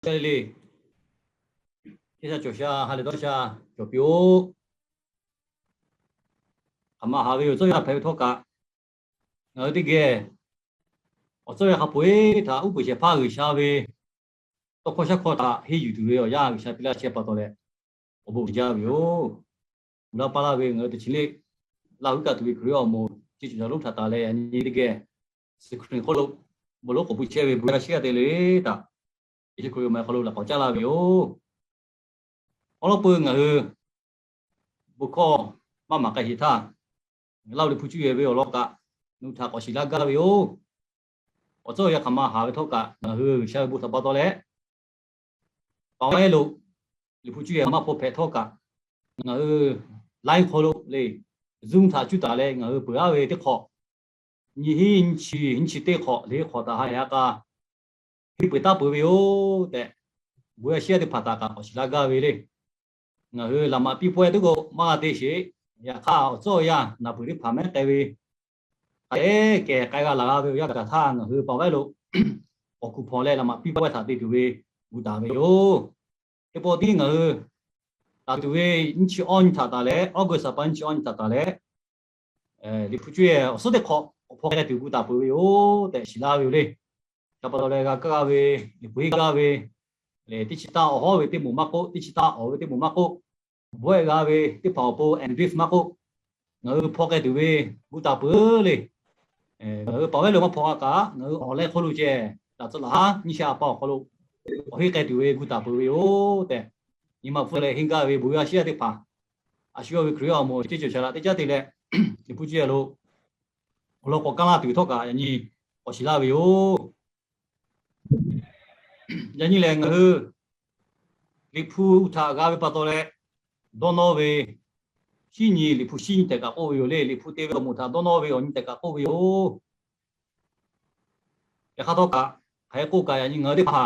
Sha le le, teˇ sha cawˬ sha ha lehˬ dawˇ sha cawˬ piˇ-oˆ. Hk'aˬ ma haˍ ve awˬ tcuhˉ awˬ yanˇ hpehꞈ ve htawˇ kaꞈ, ngaˬ hui teˇ geh awˬ tcuhˉ awˬ yanˇ hk'a peu-eˬ htaꞈ uˉ peunˍ shehˍ hpaˇ G'uiˬsha ve tawˇ hkawˇ shaˉ hkawˇ htaꞈ henˇ yuˬ tuˬ ve awˬ yanˇ G'uiˬsha piˇ laˇ chehˇ pa taw leh, awˬ bon uiˍ jaˇ ve yoˬ. Uiˍ la pa laˇ ve ngaˬ hui teˇ chi le Laˇ huˉ kaꞈ tuˬ ve Hkriꞈ yaˇ awˬ moˍ chi cawˬ caˬ lonˉ htaꞈ taˍ leh, yaꞈ nyi teˇ geh Yeˍsuˆ Hkriꞈ hk'oˆ lo bon lonˉ k'awꞈ pu chehˇ ve bon yaˇ shiˉ yaˇ te le htaꞈ, Yeˍsuˆ Hkriꞈ awˬ meh hk'aw lo laꞈ k'awꞈ caˉ laˇ ve yoˬ. Awˬ lawn peuˬ ngaˬ hui bon hkawˇ maˇ maˍ k'ai sheˍ htaˇ, Laˇ huˉ liꞈ hpu cuˇ yehˬ ve awˬ lawn kaꞈ nawˬ hui htaꞈ k'awꞈ shiˍ laˇ gaˇ ve yoˬ. Awˬ tcuhˉ awˬ yanˇ hk'aˬ ma haˍ ve htawˇ kaꞈ, ngaˬ hui G'uiˬsha ve bon htaꞈ pa taw leh, paˍ ve lo liꞈ hpu cuˇ yehˬ maˇ hpaw hpehꞈ htawˇ kaꞈ, ngaˬ hui live hk'aw lo le, Zoom htaꞈ cuˇ taˍ leh ngaˬ hui peuˬ aˉ ve teˇ hk'awꞈ, nyiˇ hinˉ nyiˇ chi nyiˇ chi teˇ hk'awꞈ le hk'awꞈ taˍ ha lehˬ a k'a, henˇ peuˬ taˉ peuˬ ve yoˬ tehꞈ, bon yaˇ shiˉ yaˇ teˇ hpaˍ htaꞈ kaꞈ k'awꞈ shiˍ laˇ gaˇ ve le. Ngaˬ hui laꞈ maꞈ piˇ pawehˇ teˇ k'o maˇ g'a te sheˍ. Yaꞈ hk'aˇ, awˬ tcuhˉ awˬ yanˇ naˬ peuˬ teˇ hpaˍ mehˉ k'ai ve hk'a dehꞈ kehˬ k'ai g'a laˬ g'a ve awˬ yanˇ gaˬ htaˇ, ngaˬ hui paˍ ve lo awˬ kuˬ hpawnˬ leh laꞈ maꞈ piˇ pawehˇ htaꞈ te tuˬ ve gu taˍ ve yoˬ. Teˇ pawˆ tiˉ ngaˬ hui taˍ tuˬ ve nyiˇ chi awˇ nyi htaꞈ taˍ leh, August a pa nyiˇ chi awˇ nyi htaꞈ taˍ leh, liꞈ hpu cuˇ yehˬ awˬ suhˉ teˇ hk'awꞈ awˬ hpaw k'ai tuˬ gu taˍ peuˬ ve yoˬ tehꞈ shiˍ laˇ ve yoˬ le. Ca pa taw leh g'a kaˇ g'a ve, liꞈ hpu henˇ gaˇ ve, lehˬ teˇ chi taˇ awˬ hawˉ ve teˇ moˍ maˇ k'oˆ, teˇ chi taˇ awˬ ve teˇ moˍ maˇ k'oˆ, bawehˆ g'a ve teˇ hpaˍ awˬ pon and brief maˇ k'oˆ, ngaˬ hui hpaw k'ai tuˬ ve gu taˍ peuˬ le. Ngaˬ hui paˍ ve lo maˇ hpaw g'a kaꞈ, ngaˬ hui awˬ leh hk'oˆ lo ceh daꞈ tcuh laˬ haˉ nyiˇ sha a pa awˬ hk'aw lo awˬ henˇ k'ai tuˬ ve gu taˍ peuˬ ve yoˬ tehꞈ, nyi ma hpfuhˇ leh henˇ gaˇ ve bon yaˇ shiˉ yaˇ teˇ hpaˍ, a shu yawˇ ve Hkriꞈ yaˇ awˬ moˍ ceˇ cawˬ shaˍ laꞈ teˇ caˉ te leh, liꞈ hpu cuˇ yehˬ lo awˬ lawn k'awꞈ kaˇ laˇ tuˬ htawˇ kaꞈ yaꞈ nyi k'awꞈ shiˍ laˇ ve yoˬ. Yaꞈ nyi lehˬ ngaˬ hui liꞈ hpu htaꞈ g'a ve pa taw leh, dawˇ nawˇ ve shinˉ nyi, liꞈ hpu shinˉ nyi tehꞈ kaꞈ k'oˆ ve yoˬ le. Liꞈ hpu te ve awˬ moˍ htaꞈ dawˇ nawˇ ve awˬ nyi tehꞈ kaꞈ k'oˆ ve yoˬ. Yaꞈ hk'aˇ htawˇ kaꞈ, hk'aˬ hk'e k'oˆ kaꞈ yaꞈ nyi ngaˬ hui teˇ hpaˍ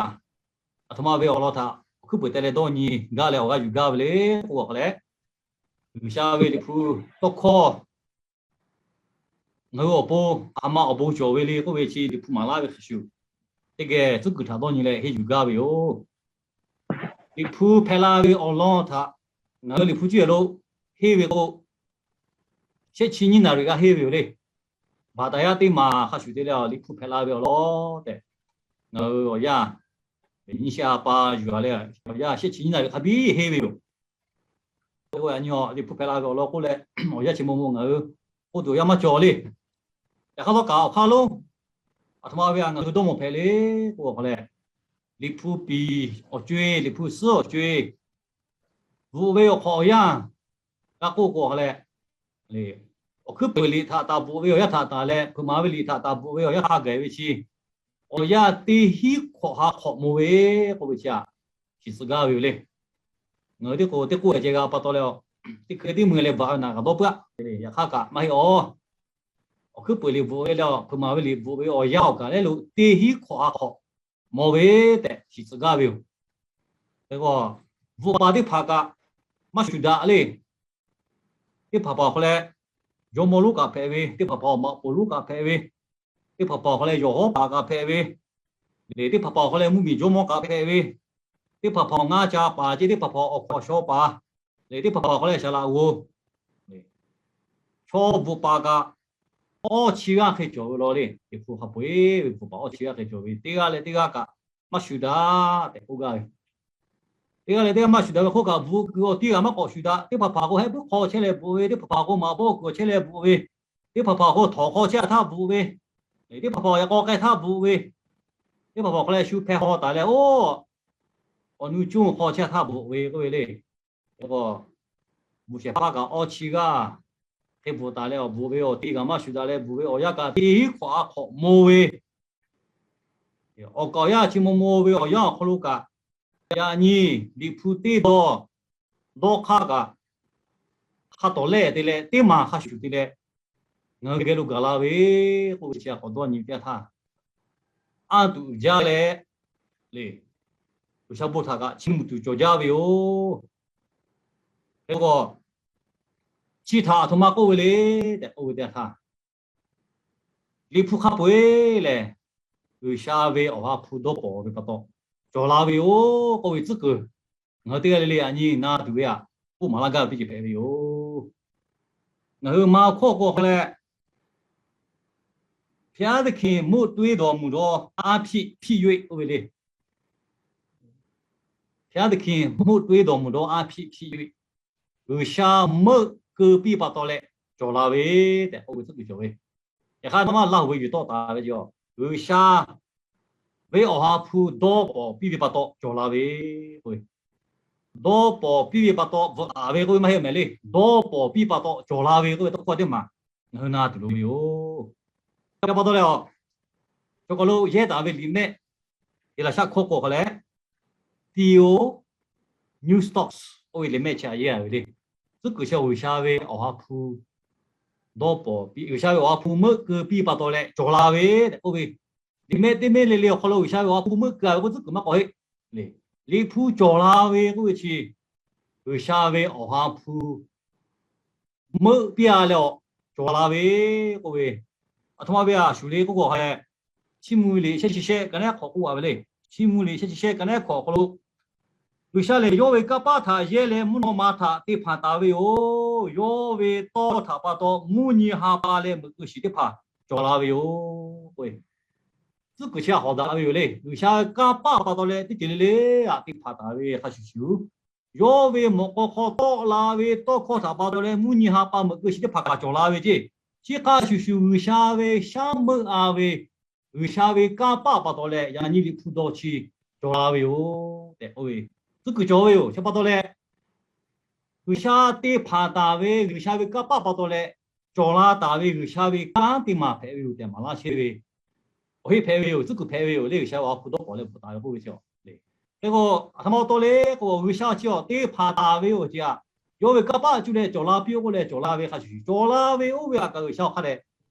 aˬ htoꞈ ma ve awˬ lawn htaꞈ awˬ hkuiˉ peuˬ te leh dawˇ nyi gaˇ leh awˬ g'aˇ yuˬ gaˇ ve le k'oˆ ve hk'aw leh, G'uiˬsha ve liꞈ hpu tawˇ hkawˇ ngaˬ hui awˬ pon hk'aˬ ma awˬ bon cawˬ ve le k'oˆ ve chi liꞈ hpu maˍ laˇ ve hk'a shuˍ, teˇ geh tcuhˉ kuiˬ htaꞈ dawˇ nyi leh henˇ yuˬ gaˇ ve yoˬ. Liꞈ hpu hpehꞈ la ve awˬ lawn htaꞈ ngaˬ hui liꞈ hpu cuˇ yehˬ lo henˇ ve k'o, shehˆ chi nyiˇ naˍ riˍ g'a henˇ ve yoˬ le. Baˍtaˍyaˇ teˇ maˬ hk'a shuˍ te leh liꞈ hpu hpehꞈ la ve awˬ lawn tehꞈ, ngaˬ hui awˬ yanˇ nyiˇ shehˆ a pa yuˬ a leh, awˬ yanˇ shehˆ chi nyiˇ naˍ riˍ hk'a biˇ henˇ ve yoˬ. Te k'o yaꞈ nyi liꞈ hpu hpehꞈ la ve awˬ lawn k'oˆ leh, awˬ yanˇ chi maw maw ngaˬ hui k'oˆ tuˬ awˬ yanˇ maˇ cawˬ le. Yaꞈ hk'aˇ htawˇ kaꞈ awˬ hk'aˇ lonˉ aˬ htoꞈ ma ve a ngaˬ hui dawˇ mawˬ hpehꞈ le k'oˆ ve hk'aw leh, liꞈ hpu piˍ awˬ co-e, liꞈ hpu suhˉ awˬ co-e, bvuhꞈ ve awˬ hk'awꞈ awˬ yanˇ g'a k'oˆ k'o hk'aw leh, awˬ hkuiˉ peuˬ liꞈ htaꞈ taˍ bvuhꞈ ve awˬ yanˇ htaꞈ taˍ leh, hpeuꞈ maˍ ve liꞈ htaꞈ taˍ bvuhꞈ ve awˬ yanˇ hk'a gaˬ ve chi, awˬ yanˇ teˇ hinˉ hk'awꞈ ha hk'awꞈ mawˬ ve k'oˆ ve chi aꞈ, shiˍ tcuh gaˇ ve yoˬ le. Ngaˬ hui teˇ k'o teˇ k'oˆ ceh g'a pa taw leh, teˇ hkui teˇ mui leh bvuhꞈ ve naˬ kaꞈ dawˇ peuˬ aꞈ. Yaꞈ hk'aˇ kaꞈ maˇ heˆ awˬ, awˬ hkuiˉ peuˬ liꞈ bvuhꞈ ve leh, hpeuꞈ maˍ ve liꞈ bvuhꞈ ve awˬ yanˇ awˬ kaˬ leh lo teˇ hinˉ hk'awꞈ ha hk'awꞈ mawˬ ve tehꞈ shiˍ tcuh gaˇ ve yoˬ. Hk'e k'o, bvuhꞈ paˍ teˇ hpaˍ kaꞈ maˇ shuˍ daꞈ le. Teˇ hpaˍ hpaˍ awˬ hk'aw leh jawˇmawˇ lonˉ kaꞈ hpehꞈ ve, teˇ hpaˍ hpaˍ awˬ maꞈ poˍ lonˉ kaꞈ hpehꞈ ve, teˇ hpaˍ hpaˍ awˬ hk'aw leh yawˬ hawˉ paˍ kaꞈ hpehꞈ ve, lehˬ teˇ hpaˍ hpaˍ awˬ hk'aw leh mvuhˇmiˬ jawˇmawˇ kaꞈ hpehꞈ ve, teˇ hpaˍ hpaˍ ngaˇ ca paˍ ceh, teˇ hpaˍ hpaˍ awˬ hk'awꞈ shaw paˍ, lehˬ teˇ hpaˍ hpaˍ awˬ hk'aw leh shaˍ laꞈ g'oˍ, chaw bvuhꞈ paˍ kaꞈ awˇ chi g'aˇ hk'e cawˬ ve law le. Liꞈ hpu hk'a peu-eˬ ve bvuhꞈ paˍ awˇ chi g'aˇ hk'e cawˬ ve, teˇ g'aˇ leh teˇ g'aˇ kaꞈ maˇ shuˍ daꞈ tehꞈ k'oˆ gaˇ ve. Teˇ g'aˇ leh teˇ g'aˇ maˇ shuˍ daꞈ ve hk'oˆ kaꞈ, bvuhꞈ kuiˬ awˬ tiˉ g'aꞈ maˇ k'awꞈ shuˍ daꞈ. Teˇ hpaˍ hpaˍ k'o hehˆ puiˉ hk'aw chehˇ leh bvuhꞈ ve, teˇ hpaˍ hpaˍ k'o maꞈ bawˆ kuiˬ awˬ chehˇ leh bvuhꞈ ve, teˇ hpaˍ hpaˍ k'o htawnˍ hk'aw chehˇ htaˇ bvuhꞈ ve, teˇ hpaˍ hpaˍ yaꞈ k'aw k'ai htaˇ bvuhꞈ ve, teˇ hpaˍ hpaˍ hk'aw leh shu hpeh haw taˍ leh, oˇ, awˬ nu coˇ hk'aw chehˇ htaˇ bvuhꞈ ve k'oˆ ve le. K'o, mvuhˇ shehˍ hpaˇ kaꞈ awˇ chi g'aˇ hk'e bvuhꞈ taˍ leh, awˬ bvuhꞈ ve awˬ tiˉ g'aꞈ maˇ shuˍ daꞈ leh bvuhꞈ ve awˬ yanˇ kaꞈ teˇ hinˉ hk'awꞈ ha hk'awꞈ mawˬ ve, awˬ kaˍ awˬ yanˇ chi maw maw ve awˬ yanˇ awˬ hk'aw lo kaꞈ, yaꞈ nyi Liꞈ hpu teˇ dawˇ dawˇ hk'aˇ kaꞈ, hk'a tawˍ lehˆ te leh teˇ maˬ hk'a shuˍ te leh, ngaˬ hui geh lo gaˬ la ve k'oˆ ve chi a k'awꞈ dawˇ nyi teˇ yanˇ htaˇ, anˇ tuꞈ jaˇ leh le, G'uiˬsha bon htaꞈ kaꞈ chiˇ mvuh tuˬ cawˬ jaˇ ve yoˬ. Hk'e k'o, chi htaꞈ aˬ htoꞈ ma k'oˆ ve le tehꞈ k'oˆ ve teˇ yanˇ htaˇ, Liꞈ hpu hk'a peu-eˬ lehˬ, G'uiˬsha ve Awˬ ha hpu dawˇ pawnˍ ve pa taw, cawˬ la ve yoˬ k'oˆ ve tcuhˉ kuiˬ, ngaˬ hui teˇ g'aˇ le le aꞈ nyi na tuˬ ve aꞈ k'oˆ maˍ laˇ gaˇ ve teˇ ceuˬ hpehꞈ ve yoˬ. Ngaˬ hui ma hkawˇ k'o hk'a leh, ဘုရားသခင် မုၢ်တွင်းတော်မူသော အားဖြင့် ဖြစ်၍ k'oˆ ve le. ဘုရားသခင် မုၢ်တွင်းတော်မူသော အားဖြင့် ဖြစ်၍ G'uiˬsha meuˆ keu piˇ ve pa taw leh cawˬ la ve tehꞈ k'oˆ ve tcuhˉ kuiˬ cawˬ ve. Yaꞈ hk'aˇ, a htoꞈ ma Laˇ huˍ ve yuˬ tawˆ taˍ ve yoˬ. G'uiˬsha ve Awˬ ha hpu dawˇ pawnˍ piˇ ve pa taw cawˬ la ve k'o, dawˇ pawnˍ piˇ ve pa taw bvuhꞈ taˍ ve k'oˆ ve maˇ heˆ mehˍ le. Dawˇ pawnˍ piˇ ve pa taw cawˬ la ve k'oˆ ve tawˇ hkawˇ teˇ maˬ ngaˬ hui na tuˬ loˍ ve yoˬ. Chi pa taw leh, chaw hk'aw lo yehˇ taˍ ve liꞈ mehˆ, Heˍlaˍsaˆ hkawˇ k'o hk'a leh, theopneustos k'oˆ ve liꞈ mehˆ chi aꞈ yehˇ a ve le. Tcuhˉ kuiˬ chi G'uiˬsha ve Awˬ ha hpu dawˇ pawnˍ piˇ, G'uiˬsha ve Awˬ ha hpu meuˆ keu piˇ ve pa taw leh cawˬ la ve tehꞈ k'oˆ ve, liꞈ mehˆ teˇ mehˇ le le awˬ hk'aw lo G'uiˬsha ve Awˬ ha hpu meuˆ keu a ve k'oˆ tcuhˉ kuiˬ maˇ k'awꞈ heˆ le. Liꞈ hpu cawˬ la ve k'oˆ ve chi, G'uiˬsha ve Awˬ ha hpu meuˆ piˇ a leh awˬ cawˬ la ve k'oˆ ve, a htoꞈ ma ve a shuˍ le k'oˆ k'o hk'a leh, Chiˇ mvuh liꞈ shehˆ chi shehˆ ka neˉ hk'awꞈ k'oˆ a ve le. Chiˇ mvuh liꞈ shehˆ chi shehˆ ka neˉ hk'awꞈ awˬ hk'aw lo, G'uiˬsha lehˬ yawˇ ve kanˇ paˆ htaꞈ yehˇ leh mvuhˇ naw ma htaꞈ te hpanˍ taˍ ve yoˬ. Yawˇ ve tawˇ htaꞈ pa taw mvuhˇ nyi ha pa leh meuꞈ keu shiˍ teˇ hpaˍ cawˬ la ve yoˬ. Tcuhˉ kuiˬ chi a hawˍ daꞈ ve yoˬ le. G'uiˬsha ve kanˇ paˆ pa taw leh teˇ ceuˬ le le aꞈ te hpanˍ taˍ ve hk'a shuˍ shuˍ, yawˇ ve mawꞈ k'aw hk'aw tawˆ la ve tawˇ hkawˇ htaꞈ pa taw leh mvuhˇ nyi ha pa meuꞈ keu shiˍ teˇ hpaˍ kaꞈ cawˬ la ve ceˇ. Chi hk'a shuˍ shuˍ G'uiˬsha ve shaˉ meuˆ a ve, G'uiˬsha ve kanˇ paˆ pa taw leh yaꞈ nyi Liꞈ hpu dawˇ chi cawˬ la ve yoˬ tehꞈ k'oˆ ve tcuhˉ kuiˬ cawˬ ve yoˬ. Chi pa taw leh, G'uiˬsha te hpanˍ taˍ ve G'uiˬsha ve kanˇ paˆ pa taw leh cawˬ la taˍ ve G'uiˬsha ve kanˉ teˇ maˬ hpehꞈ ve yoˬ tehꞈ maˍ laˇ chehˇ ve awˬ heˆ hpehꞈ ve yoˬ. Tcuhˉ kuiˬ hpehꞈ ve yoˬ le. G'uiˬsha ve Awˬ ha hpu dawˇ pawnˍ leh bvuhꞈ taˍ ve k'oˆ ve chi le. Hk'e k'o, a htoꞈ ma taw le k'o, G'uiˬsha chi awˬ te hpanˍ taˍ ve awˬ ceuˬ aꞈ, yawˇ ve kanˇ paˆ cuˇ leh cawˬ la piˇ k'oˆ leh cawˬ la ve hk'a shuˍ shuˍ, cawˬ la ve oˇ ve aꞈ kaꞈ G'uiˬsha awˬ hk'a dehꞈ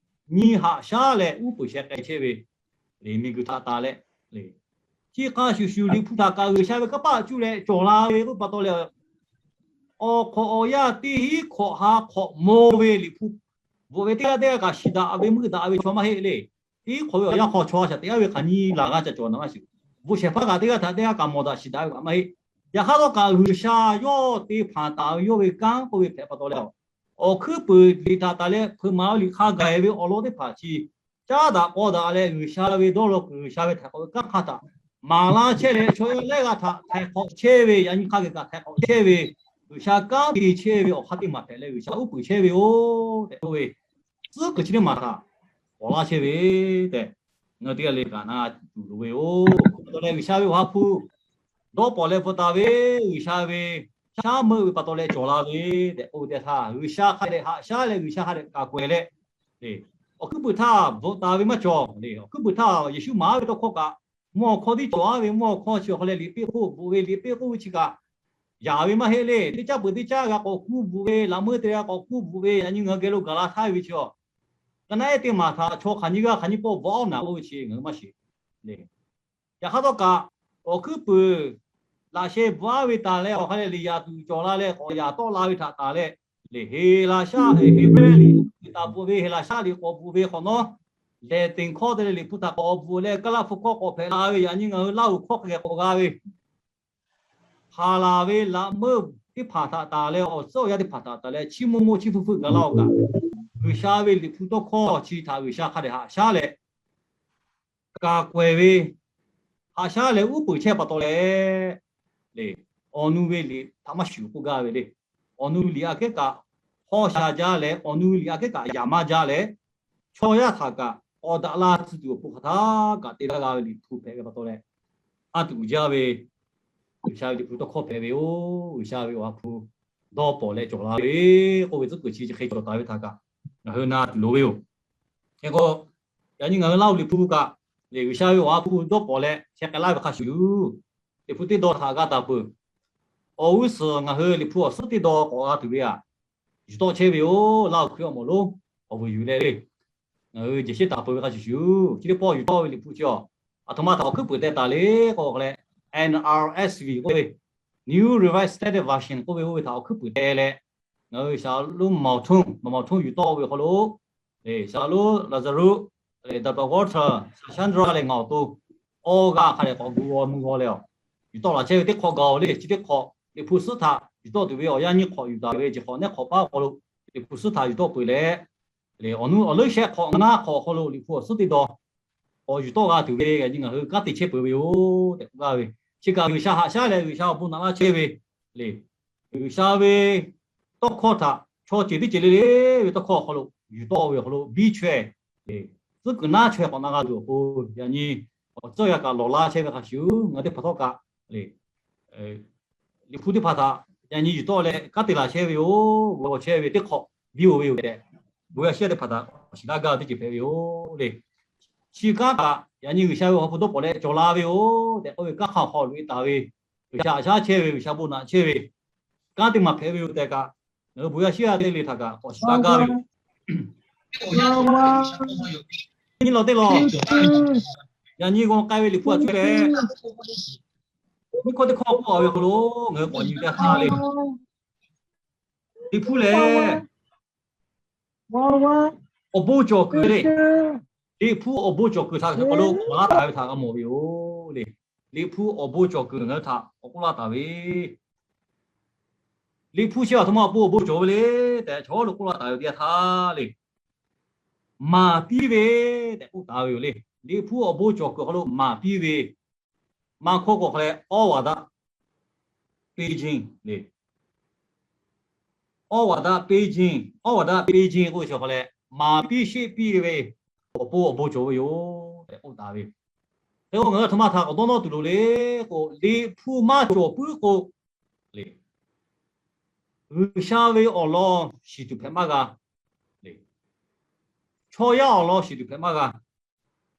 nyi haꞈ shaˉ leh uˉ peunˍ sheh k'ai chehˇ ve le. Miˬguiˬ htaꞈ taˍ leh le, chi hk'a shuˍ shuˍ Liꞈ hpu htaꞈ kaꞈ G'uiˬsha ve kanˇ paˆ cuˇ leh cawˬ la ve k'oˆ pa taw leh, awˬ hk'awꞈ awˬ yanˇ teˇ hinˉ hk'awꞈ ha hk'awꞈ maw ve Liꞈ hpu bvuhꞈ ve teˇ g'aˇ teˇ g'aˇ kaꞈ shiˍ daꞈ ve meuˆ daꞈ ve chaw maˇ heˆ le. Teˇ hinˉ hk'awꞈ ve awˬ yanˇ hk'aw chaw a shaꞈ teꞈ aˉ ve hk'aˬ nyi laˬ g'a ca cawˬ na maˇ shiˍ. Bvuhꞈ shehˍ hpaˇ kaꞈ teˇ g'aˇ htaꞈ teˇ g'aˇ kaꞈ mawˬ daꞈ shiˍ daꞈ ve kaꞈ maˇ heˆ. Yaꞈ hk'aˇ htawˇ kaꞈ G'uiˬsha yawˇ te hpanˍ taˍ ve yawˇ ve kanˉ k'oˆ ve hpehꞈ pa taw leh, awˬ hkuiˉ puiˍ liꞈ htaꞈ taˍ leh hpeuꞈ maˍ ve liꞈ hk'a gaˬ ve awˬ lawn teˇ hpaˍ chi caˉ daꞈ k'aw daꞈ leh G'uiˬsha ve dawˇ law kuiˬ G'uiˬsha ve htaiˍ hk'awꞈ ve kanˉ hk'a htaꞈ maˍ laˇ chehˇ leh, chaw yaˇ lehˬ g'a htaꞈ htaiˍ hk'awꞈ chehˇ ve, yaꞈ nyi hk'a gaˬ kaꞈ htaiˍ hk'awꞈ chehˇ ve, G'uiˬsha kanˉ te chehˇ ve awˬ hk'aˇ teˇ maˬ hpehꞈ leh G'uiˬsha uˉ peunˍ chehˇ ve yoˬ tehꞈ k'oˆ ve tcuhˉ kuiˬ chi teˇ maˬ htaꞈ k'awꞈ laˇ chehˇ ve tehꞈ, ngaˬ hui teˇ g'aˇ le kaꞈ na tuˬ loˍ ve yoˬ. Hk'e pa taw leh G'uiˬsha ve Awˬ ha hpu dawˇ pawnˍ leh bvuhꞈ taˍ ve, G'uiˬsha ve shaˉ meuˆ ve pa taw leh cawˬ la ve tehꞈ k'oˆ ve teˇ htaˇ, G'uiˬsha hk'a dehꞈ haꞈ shaˉ leh G'uiˬsha hk'a dehꞈ kaˍ k'awehꞈ leh, awˬ hkuiˉ puiˍ htaˇ bvuhꞈ taˍ ve maˇ cawˬ le. Awˬ hkuiˉ puiˍ htaˇ Yeˍsuˆ maˍ ve tawˇ hkawˇ kaꞈ, mvuhˇ awˬ hkawˇ tiˉ cawˬ aˉ ve, mvuhˇ awˬ hkawˇ chi awˬ hk'a leh liꞈ peˆ hk'oˆ bvuhꞈ ve, liꞈ peˆ k'oˆ ve chi kaꞈ yaꞈ ve maˇ heˆ le. Teˇ caˉ peuˬ teˇ caˉ g'a k'awꞈ kuˇ bvuhꞈ ve, laꞈ meuˇ te g'a k'awꞈ kuˇ bvuhꞈ ve, yaꞈ nyi ngaˬ hui geh lo gaˬ la htaˇ ve chi a, ka naˉ ehˉ teˇ maˬ htaꞈ chaw hk'aˬ nyi g'aˇ hk'aˬ nyi pawˆ bvuhꞈ aˉ naˍ k'oˆ ve chi ngaˬ hui maˇ shiˍ le. Yaꞈ hk'aˇ htawˇ kaꞈ, awˬ hkuiˉ puiˍ laꞈ sheh bvuhꞈ aˉ ve taˍ leh awˬ hk'a leh liꞈ yaꞈ tuˬ cawˬ la leh k'awꞈ yaꞈ tawˆ la ve htaꞈ taˍ leh, Heˍlaˍsaˆ, Heˍbrehˇ liꞈ taˍ bvuhꞈ ve, Heˍlaˍsaˆ liꞈ k'awꞈ bvuhꞈ ve hk'awꞈ nawˉ, Latin hkawˇ te leh Liꞈ hpu htaꞈ k'awꞈ bvuhꞈ leh Kaˇlaˇ hpu hkawˇ k'awꞈ hpehꞈ la ve, yaꞈ nyi ngaˬ hui Laˇ huˍ hkawˇ hk'a geh k'awꞈ g'a ve, haˍ laˬ ve laꞈ meuˇ teˇ hpaˍ htaꞈ taˍ leh awˬ suhˉ awˬ yanˇ teˇ hpaˍ htaꞈ taˍ leh chiˇ mvuh mvuh chiˇ hpfuhˇ hpfuhˆ gaˬ la-oˬ kaꞈ, G'uiˬsha ve Liꞈ hpu tawˇ hkawˇ chi htaꞈ G'uiˬsha hk'a dehꞈ haꞈ shaˉ leh kaˍ k'awehꞈ ve, haꞈ shaˉ leh uˉ peunˍ chehˇ pa taw leh, awˬ nu ve liꞈ htaꞈ maˇ shuˍ k'oˆ gaˇ ve le. Awˬ nu ve liꞈ aꞈ kehˉ kaꞈ hawˇ sha jaˇ leh, awˬ nu ve liꞈ aꞈ kehˉ kaꞈ yaꞈ maˇ jaˇ leh, chaw yaˇ htaꞈ kaꞈ awˬ daꞈ la tcuh tuˬ awˬ pon hk'aˬ htaˇ kaꞈ te laˇ g'a ve Liꞈ hpu hpehꞈ ve pa taw leh, a tuꞈ jaˇ ve G'uiˬsha ve Liꞈ hpu tawˇ hkawˇ hpehꞈ ve yoˬ. G'uiˬsha ve Awˬ ha hpu dawˇ pawnˍ leh cawˬ la ve k'oˆ ve tcuhˉ kuiˬ chi hk'e cawˬ taˍ ve htaꞈ kaꞈ ngaˬ hui na tuˬ loˍ ve yoˬ. Hk'e k'o, yaꞈ nyi ngaˬ hui Laˇ huˍ Liꞈ hpu kaꞈ le, G'uiˬsha ve Awˬ ha hpu dawˇ pawnˍ leh sheh k'ai laˇ ve hk'a shuˍ yoˬ. Liꞈ hpu teˇ dawˇ htaꞈ g'a taˍ peuˬ. Awˬ g'uˇ suhˍ ngaˬ hui Liꞈ hpu awˬ suhˉ teˇ dawˇ k'awꞈ g'a tuˬ ve aꞈ, yuˬ tawˆ chehˇ ve yoˬ. Laˇ huˍ Hkriꞈ awˬ moˍ lonˉ awˬ vuiˬ yuˬ leh le, ngaˬ hui jehˬ sheˉ taˍ peuˬ ve hk'a shuˍ shuˍ, chi teˇ pawˆ yuˬ tawˆ ve Liꞈ hpu chi a, a htoꞈ ma htaꞈ awˬ hkuiˉ puiˍ teh taˍ le k'o leh, N R S V k'oˆ ve, New Revised Standard Version k'oˆ ve oˇ ve htaꞈ awˬ hkuiˉ puiˍ teh leh, ngaˬ hui shaˍ lonˉ Mauh Htun, Mauh Htun yuˬ tawˆ ve awˬ hk'aw lo, shaˍ lonˉ Lazarus, Doctor Walter, Sandra leh ngaˬ awˬ to awˬ g'aˇ hk'a dehꞈ k'awꞈ gu g'aw mui g'aw leh a, yuˬ tawˆ laˬ chehˇ ve teˇ hk'awꞈ gaˬ-oˬ le. Chi teˇ hk'awꞈ Liꞈ hpu suhˉ htaꞈ yuˬ tawˆ tuˬ ve awˬ yanˇ nyiˇ hk'awꞈ yuˬ taˍ ve, chi hk'awꞈ neˉ hk'awꞈ paˉ hk'aw lo Liꞈ hpu suhˉ htaꞈ yuˬ tawˆ peuˬ leh, awˬ nu awˬ leuˉ shehˆ hk'awꞈ ngaˇ hk'awꞈ hk'aw lo Liꞈ hpu awˬ suhˉ teˇ dawˇ k'awꞈ yuˬ tawˆ g'a tuˬ ve yaꞈ nyi ngaˬ hui kanˉ te chehˇ peuˬ ve yoˬ tehꞈ k'oˆ gaˇ ve. Chi kaꞈ G'uiˬsha haꞈ shaˉ leh G'uiˬsha awˬ bon naꞈ laˇ chehˇ ve le. G'uiˬsha ve tawˇ hkawˇ htaꞈ chaw ceuˬ teˇ ceuˬ le le ve tawˇ hkawˇ awˬ hk'aw lo yuˬ tawˆ ve awˬ hk'aw lo biˇ chaweh, tcuhˉ kuiˬ naˉ chaweh k'awꞈ na g'a tuˬ awˬ pon, yaꞈ nyi awˬ tcuhˉ awˬ yanˇ kaꞈ lawˬ laˇ chehˇ ve hk'a shuˍ, ngaˬ hui teˇ hpaˍ htawˇ kaꞈ le, Liꞈ hpu teˇ hpaˍ htaꞈ yaꞈ nyi yuˬ tawˆ leh kanˉ te laˬ chehˇ ve yoˬ. G'aw chehˇ ve teˇ hk'awꞈ biˇ-oˬ ve yoˬ tehꞈ, bon yaˇ shiˉ yaˇ teˇ hpaˍ htaꞈ shiˍ laˇ gaˇ ve teˇ ceuˬ hpehꞈ ve yoˬ le. Chi kanˉ kaꞈ yaꞈ nyi G'uiˬsha ve awˬ ha hpu dawˇ pawˍ leh cawˬ la ve yoˬ tehꞈ k'oˆ ve kanˉ hk'aˇ awˬ hk'aw loꞈ-e taˍ ve, G'uiˬsha haꞈ shaˉ chehˇ ve, G'uiˬsha bon naꞈ chehˇ ve kanˉ teˇ maˬ hpehꞈ ve yoˬ tehꞈ kaꞈ, ngaˬ hui bon yaˇ shiˉ yaˇ teˇ le htaꞈ kaꞈ k'awꞈ shiˍ laˇ gaˇ ve yoˬ. Nyiˇ law teˇ law, yaꞈ nyi g'aw k'ai ve Liꞈ hpu a cuˇ leh, nyiˇ hkawˇ teˇ hkawˇ k'oˆ a ve awˬ hk'aw lo ngaˬ hui k'awꞈ nyi teˇ hk'aˇ le. Liꞈ hpu lehˬ awˬ bon cawˬ kuiˬ le. Liꞈ hpu awˬ bon cawˬ kuiˬ htaꞈ hk'aˬ hk'aw lo k'awꞈ laˇ taˍ ve htaꞈ g'a mawˬ ve yoˬ le. Liꞈ hpu awˬ bon cawˬ kuiˬ ngaˬ hui htaꞈ k'awꞈ k'oˆ laˇ taˍ ve, Liꞈ hpu chi aˬ htoꞈ ma awˬ pon awˬ bon cawˬ ve le tehꞈ chaw lo k'oˆ laˇ taˍ ve teˇ yanˇ htaˇ le, maˍ piˇ ve tehꞈ k'oˆ taˍ ve yoˬ le. Liꞈ hpu awˬ bon cawˬ kuiˬ awˬ hk'aw lo maˍ piˇ ve, maˇ hkawˇ k'o hk'a leh ဩဝါဒပေးခြင်း le, ဩဝါဒပေးခြင်း, ဩဝါဒပေးခြင်း k'oˆ ve chi awˬ hk'aw leh maˍ piˇ sheˆ piˇ ve awˬ pon awˬ bon cawˬ ve yoˬ tehꞈ k'oˆ taˍ ve. Hk'e k'o ngaˬ hui aˬ htoꞈ ma htaꞈ k'awꞈ dawˇ nawˇ tuˬ loˍ le k'o, Liꞈ hpu maˇ cawˬ puiˉ k'o le, G'uiˬsha ve awˬ lawn shiˍ tuˬ hpehꞈ maˇ g'a le. Chaw yaˇ awˬ lawn shiˍ tuˬ hpehꞈ maˇ g'a.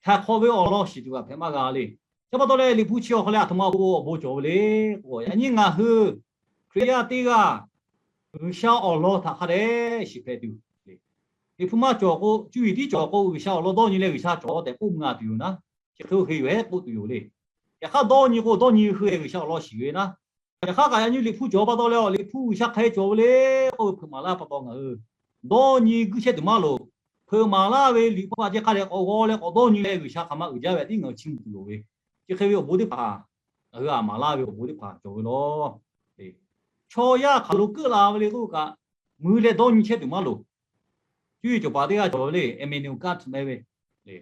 Htaiˍ hk'awꞈ ve awˬ lawn shiˍ tuˬ kaꞈ hpehꞈ maˇ g'a le. Chi pa taw leh Liꞈ hpu chi awˬ hk'aw leh aˬ htoꞈ ma awˬ pon awˬ bon cawˬ ve le k'o, yaꞈ nyi ngaˬ hui Hkriꞈ yaˇ teˇ g'aˇ G'uiˬsha awˬ lawn htaꞈ hk'a dehꞈ shiˍ hpehꞈ tuˬ le. Liꞈ hpu maˇ cawˬ k'o, cuˇ yiˍ tiˉ cawˬ k'o, G'uiˬsha awˬ lawn dawˇ nyi leh G'uiˬsha cawˬ tehꞈ k'oˆ mui a tuˬ yoˬ naˉ, chi hk'e oˇ hk'e yoˬ hehˉ k'oˆ tuˬ yoˬ le. Yaꞈ hk'aˇ dawˇ nyi k'o, dawˇ nyi hui-e G'uiˬsha awˬ lawn shiˍ ve naˉ. Yaꞈ hk'aˇ kaꞈ yaꞈ nyi Liꞈ hpu cawˬ pa taw leh, Liꞈ hpu G'uiˬsha hk'aˬ hk'e cawˬ ve le k'oˆ ve hpeuꞈ maˍ laˇ pa taw ngaˬ hui dawˇ nyi guiˇ chehˇ tuˬ maˇ loˍ. Hpeuꞈ maˍ laˇ ve Liꞈ hpu a ceh hk'a dehꞈ k'awꞈ g'aw leh k'awꞈ dawˇ nyi leh G'uiˬsha hk'aˬ ma uiˍ jaˇ ve tiˉ ngaˬ hui chiˇ mvuh tuˬ loˍ ve. Chi hk'e ve awˬ bon teˇ hpaˍ ngaˬ hui aˬ maˍ laˇ ve awˬ bon teˇ hpaˍ cawˬ ve law. Chaw yaˇ hk'aˬ lo keuˆ la ve le k'oˆ kaꞈ, mui leh dawˇ nyi chehˇ tuˬ maˇ loˍ. Cuˇ yiˍ cawˬ paˍ teˇ g'aˇ cawˬ ve le, Emmanuel Kant meh ve le.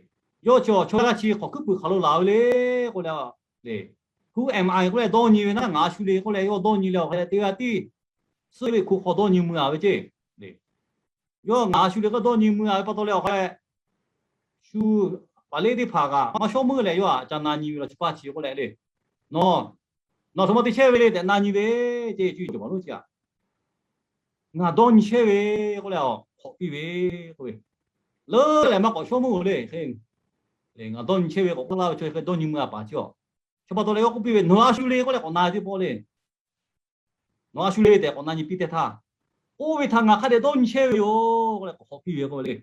Yawˇ chi awˬ chaw yaˇ chi hk'awꞈ hkuiˉ puiˍ hk'aˬ lo laˬ ve le k'oˆ leh, le, who am I k'oˆ leh dawˇ nyi ve naˉ, ngaˬ a shu le k'oˆ leh yawˇ dawˇ nyi leh awˬ hk'aw leh teˇ g'aˇ tiˉ suhˆ ve hko hk'aw dawˇ nyi mui a ve ceˇ le. Yawˇ ngaˬ a shu le k'oˆ dawˇ nyi mui a ve pa taw leh awˬ hk'aw leh, shu paˍ leˇ teˇ hpaˍ kaꞈ maˇ shawˉ meuˇ leh yawˇ aꞈ ca na nyi ve law chi paˇ chi k'oˆ leh le, nawˬ, nawˬ htoꞈ ma te chehˇ ve le tehꞈ na nyi ve ceˇ, cuˇ yiˍ cawˬ paˍ lonˉ chi aꞈ ngaˬ dawˇ nyi chehˇ ve k'oˆ leh, hk'awꞈ piˇ ve k'oˆ ve, leuˉ leh maˇ k'awꞈ shawˉ meuˇ-oˬ le. Hk'e, ngaˬ dawˇ nyi chehˇ ve k'awꞈ k'oˆ laˇ ve chaw hk'e dawˇ nyi mui a paˍ chi aꞈ, chi pa taw leh yawˇ k'oˆ piˇ ve, nawˬ a shu le k'oˆ leh k'awꞈ na ve teˇ pawˆ le, nawˬ a shu le tehꞈ k'awꞈ na nyi piˇ teˇ htaˇ, oˇ ve htaꞈ ngaˬ hk'a dehꞈ dawˇ nyi chehˇ ve yoˬ k'oˆ leh k'awꞈ hk'awꞈ piˇ ve k'oˆ ve le.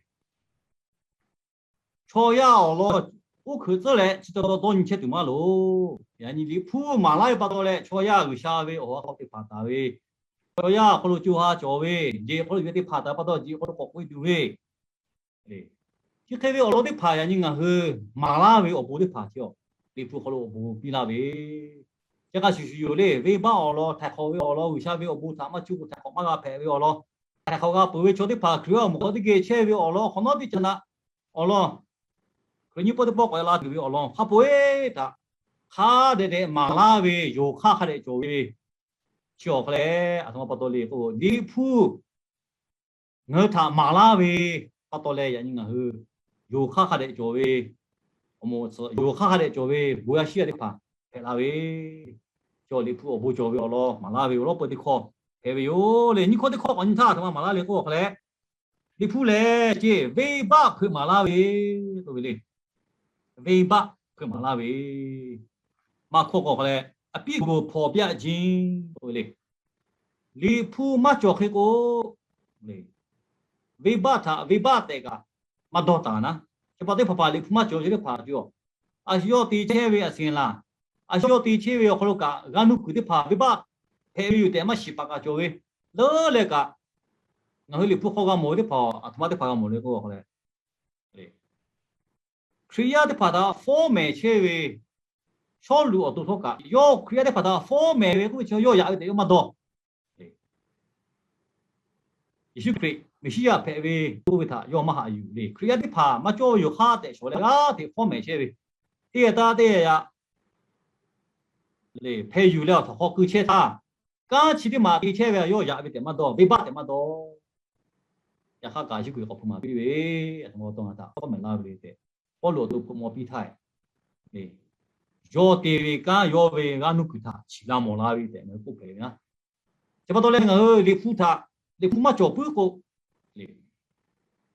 Chaw yaˇ awˬ lawn oˇ hkeuꞈ tcuhˉ leh chi taw dawˇ nyi chehˇ tuˬ maˇ loˍ. Yaꞈ nyi Liꞈ hpu maˍ laˇ ve pa taw leh chaw yaˇ G'uiˬsha ve awˬ ha hk'aw teˇ hpaˍ taˍ ve, chaw yaˇ awˬ hk'aw lo co ha cawˬ ve, jeˬ awˬ hk'aw lo yuˬ ve teˇ hpaˍ taˍ ve pa taw jeˬ awˬ hk'aw lo k'awꞈ k'oꞈ e tuˬ ve, chi hk'e ve awˬ lawn teˇ hpaˍ yaꞈ nyi ngaˬ hui maˍ laˇ ve awˬ bon teˇ hpaˍ chi aꞈ, Liꞈ hpu hk'aw lo awˬ bon piˇ laˇ ve, chi hk'a shuˍ shuˍ yoˬ le. Venˇbaˆ awˬ lawn, htaiˍ hk'awꞈ ve awˬ lawn, G'uiˬsha ve awˬ bon htaꞈ maˇ cuˇ k'o htaiˍ hk'awꞈ maˇ g'a hpehꞈ ve awˬ lawn, htaiˍ hk'awꞈ g'a peuˬ ve chaw teˇ hpaˍ Hkriꞈ yaˇ awˬ moˍ hk'aw teˇ geh chehˇ ve awˬ lawn, hk'awꞈ nawˉ teˇ ca naꞈ awˬ lawn, Hkriꞈ nyiˇ pawˆ teˇ pawˆ k'awꞈ la tuˬ ve awˬ lawn hk'a peu-eˬ htaꞈ hk'a dehꞈ dehꞈ maˍ laˇ ve yoˬ. Hk'aˇ hk'a dehꞈ cawˬ ve chi awˬ hk'aw leh aˬ htoꞈ ma pa taw le k'o, Liꞈ hpu ngaˬ hui htaꞈ maˍ laˇ ve pa taw leh yaꞈ nyi ngaˬ hui yoˬ. Hk'aˇ hk'a dehꞈ cawˬ ve, awˬ moˍ yoˬ. Hk'aˇ hk'a dehꞈ cawˬ ve bon yaˇ shiˉ yaˇ teˇ hpaˍ hpehꞈ la ve, chaw Liꞈ hpu awˬ bon cawˬ ve awˬ lawn maˍ laˇ ve awˬ lawn peu teˇ hkawˇ hpehꞈ ve yoˬ le. Nyiˇ hkawˇ teˇ hkawˇ k'awꞈ nyi htaˇ aˬ htoꞈ ma maˍ laˇ le k'oˆ awˬ hk'aw leh, Liꞈ hpu lehˬ ceˇ venˇbaˆ hpeuꞈ maˍ laˇ ve k'oˆ ve le. Venˇbaˆ hpeuꞈ maˍ laˇ ve, maˇ hkawˇ k'o awˬ hk'aw leh, a piˇ g'oˍ hpawnˬ pyaˆ jiˇ k'oˆ ve le. Liꞈ hpu maˇ cawˬ hk'e k'o, venˇbaˆ htaꞈ venˇbaˆ tehꞈ kaꞈ maˇ dawˇ taˍ naˉ. Chi pa teˇ hpaˍ hpaˍ Liꞈ hpu maˇ cawˬ ve teˇ hpaˍ tuˬ, a shu yawˇ te chehˇ ve a seˍ laˬ, a shu yawˇ te chehˇ ve awˬ hk'aw lo kaꞈ g'aˇ nuˇ kuiˬ teˇ hpaˍ venˇbaˆ hpehꞈ ve yoˬ tehꞈ maˇ shiˍ paˍ kaꞈ cawˬ ve, leuˉ leh kaꞈ ngaˬ hui Liꞈ hpu hk'aw g'a mawˬ ve teˇ hpaˍ aˬ htoꞈ ma teˇ hpaˍ g'a mawˬ le k'oˆ awˬ hk'aw leh, Hkriꞈ yaˇ teˇ hpaˍ htaꞈ fawˉ mehˍ chehˇ ve Sawˉluꞈ awˬ to htawˇ kaꞈ yawˇ Hkriꞈ yaˇ teˇ hpaˍ htaꞈ fawˉ mehˍ ve k'oˆ ve chi yawˇ yaꞈ ve tehꞈ yawˇ maˇ dawˇ. Yeˍsuˆ Hkriꞈ Meˍsiˉyaꞈ hpehꞈ ve k'oˆ ve htaꞈ yawˇ maˇ haꞈ yuˬ le. Hkriꞈ yaˇ teˇ hpaˍ maˇ cawˇ ve yoˬ hk'aˇ tehꞈ shawˍ leh g'aˇ hteꞈ fawˉ mehˍ chehˇ ve, teˇ g'aˇ taˇ teˇ g'aˇ yaꞈ le hpeh yuˬ leh awˬ htaꞈ hk'aw keu chehˇ htaˇ, kanˉ chi teˇ maˬ te chehˇ ve yawˇ yaꞈ ve tehꞈ maˇ dawˇ, venˇbaˆ tehꞈ maˇ dawˇ. Yaꞈ hk'aˇ kaꞈ Yeˍsuˆ Hkriꞈ k'awꞈ hpeuꞈ maˍ piˇ ve, a htoꞈ ma awˬ to ngaˬ htaꞈ fawˉ mehˍ laˇ ve le tehꞈ, Pawˇluꞈ awˬ to hpeuꞈ maw piˇ htaˇ, yawˇ te ve kanˉ yawˇ ve g'aˇ nuˇ kuiˬ htaꞈ shiˍ la mawˬ la ve tehꞈ ngaˬ hui k'oˆ hpehꞈ ve na. Chi pa taw leh ngaˬ hui Liꞈ hpu htaꞈ, Liꞈ hpu maˇ cawˬ puiˉ k'o,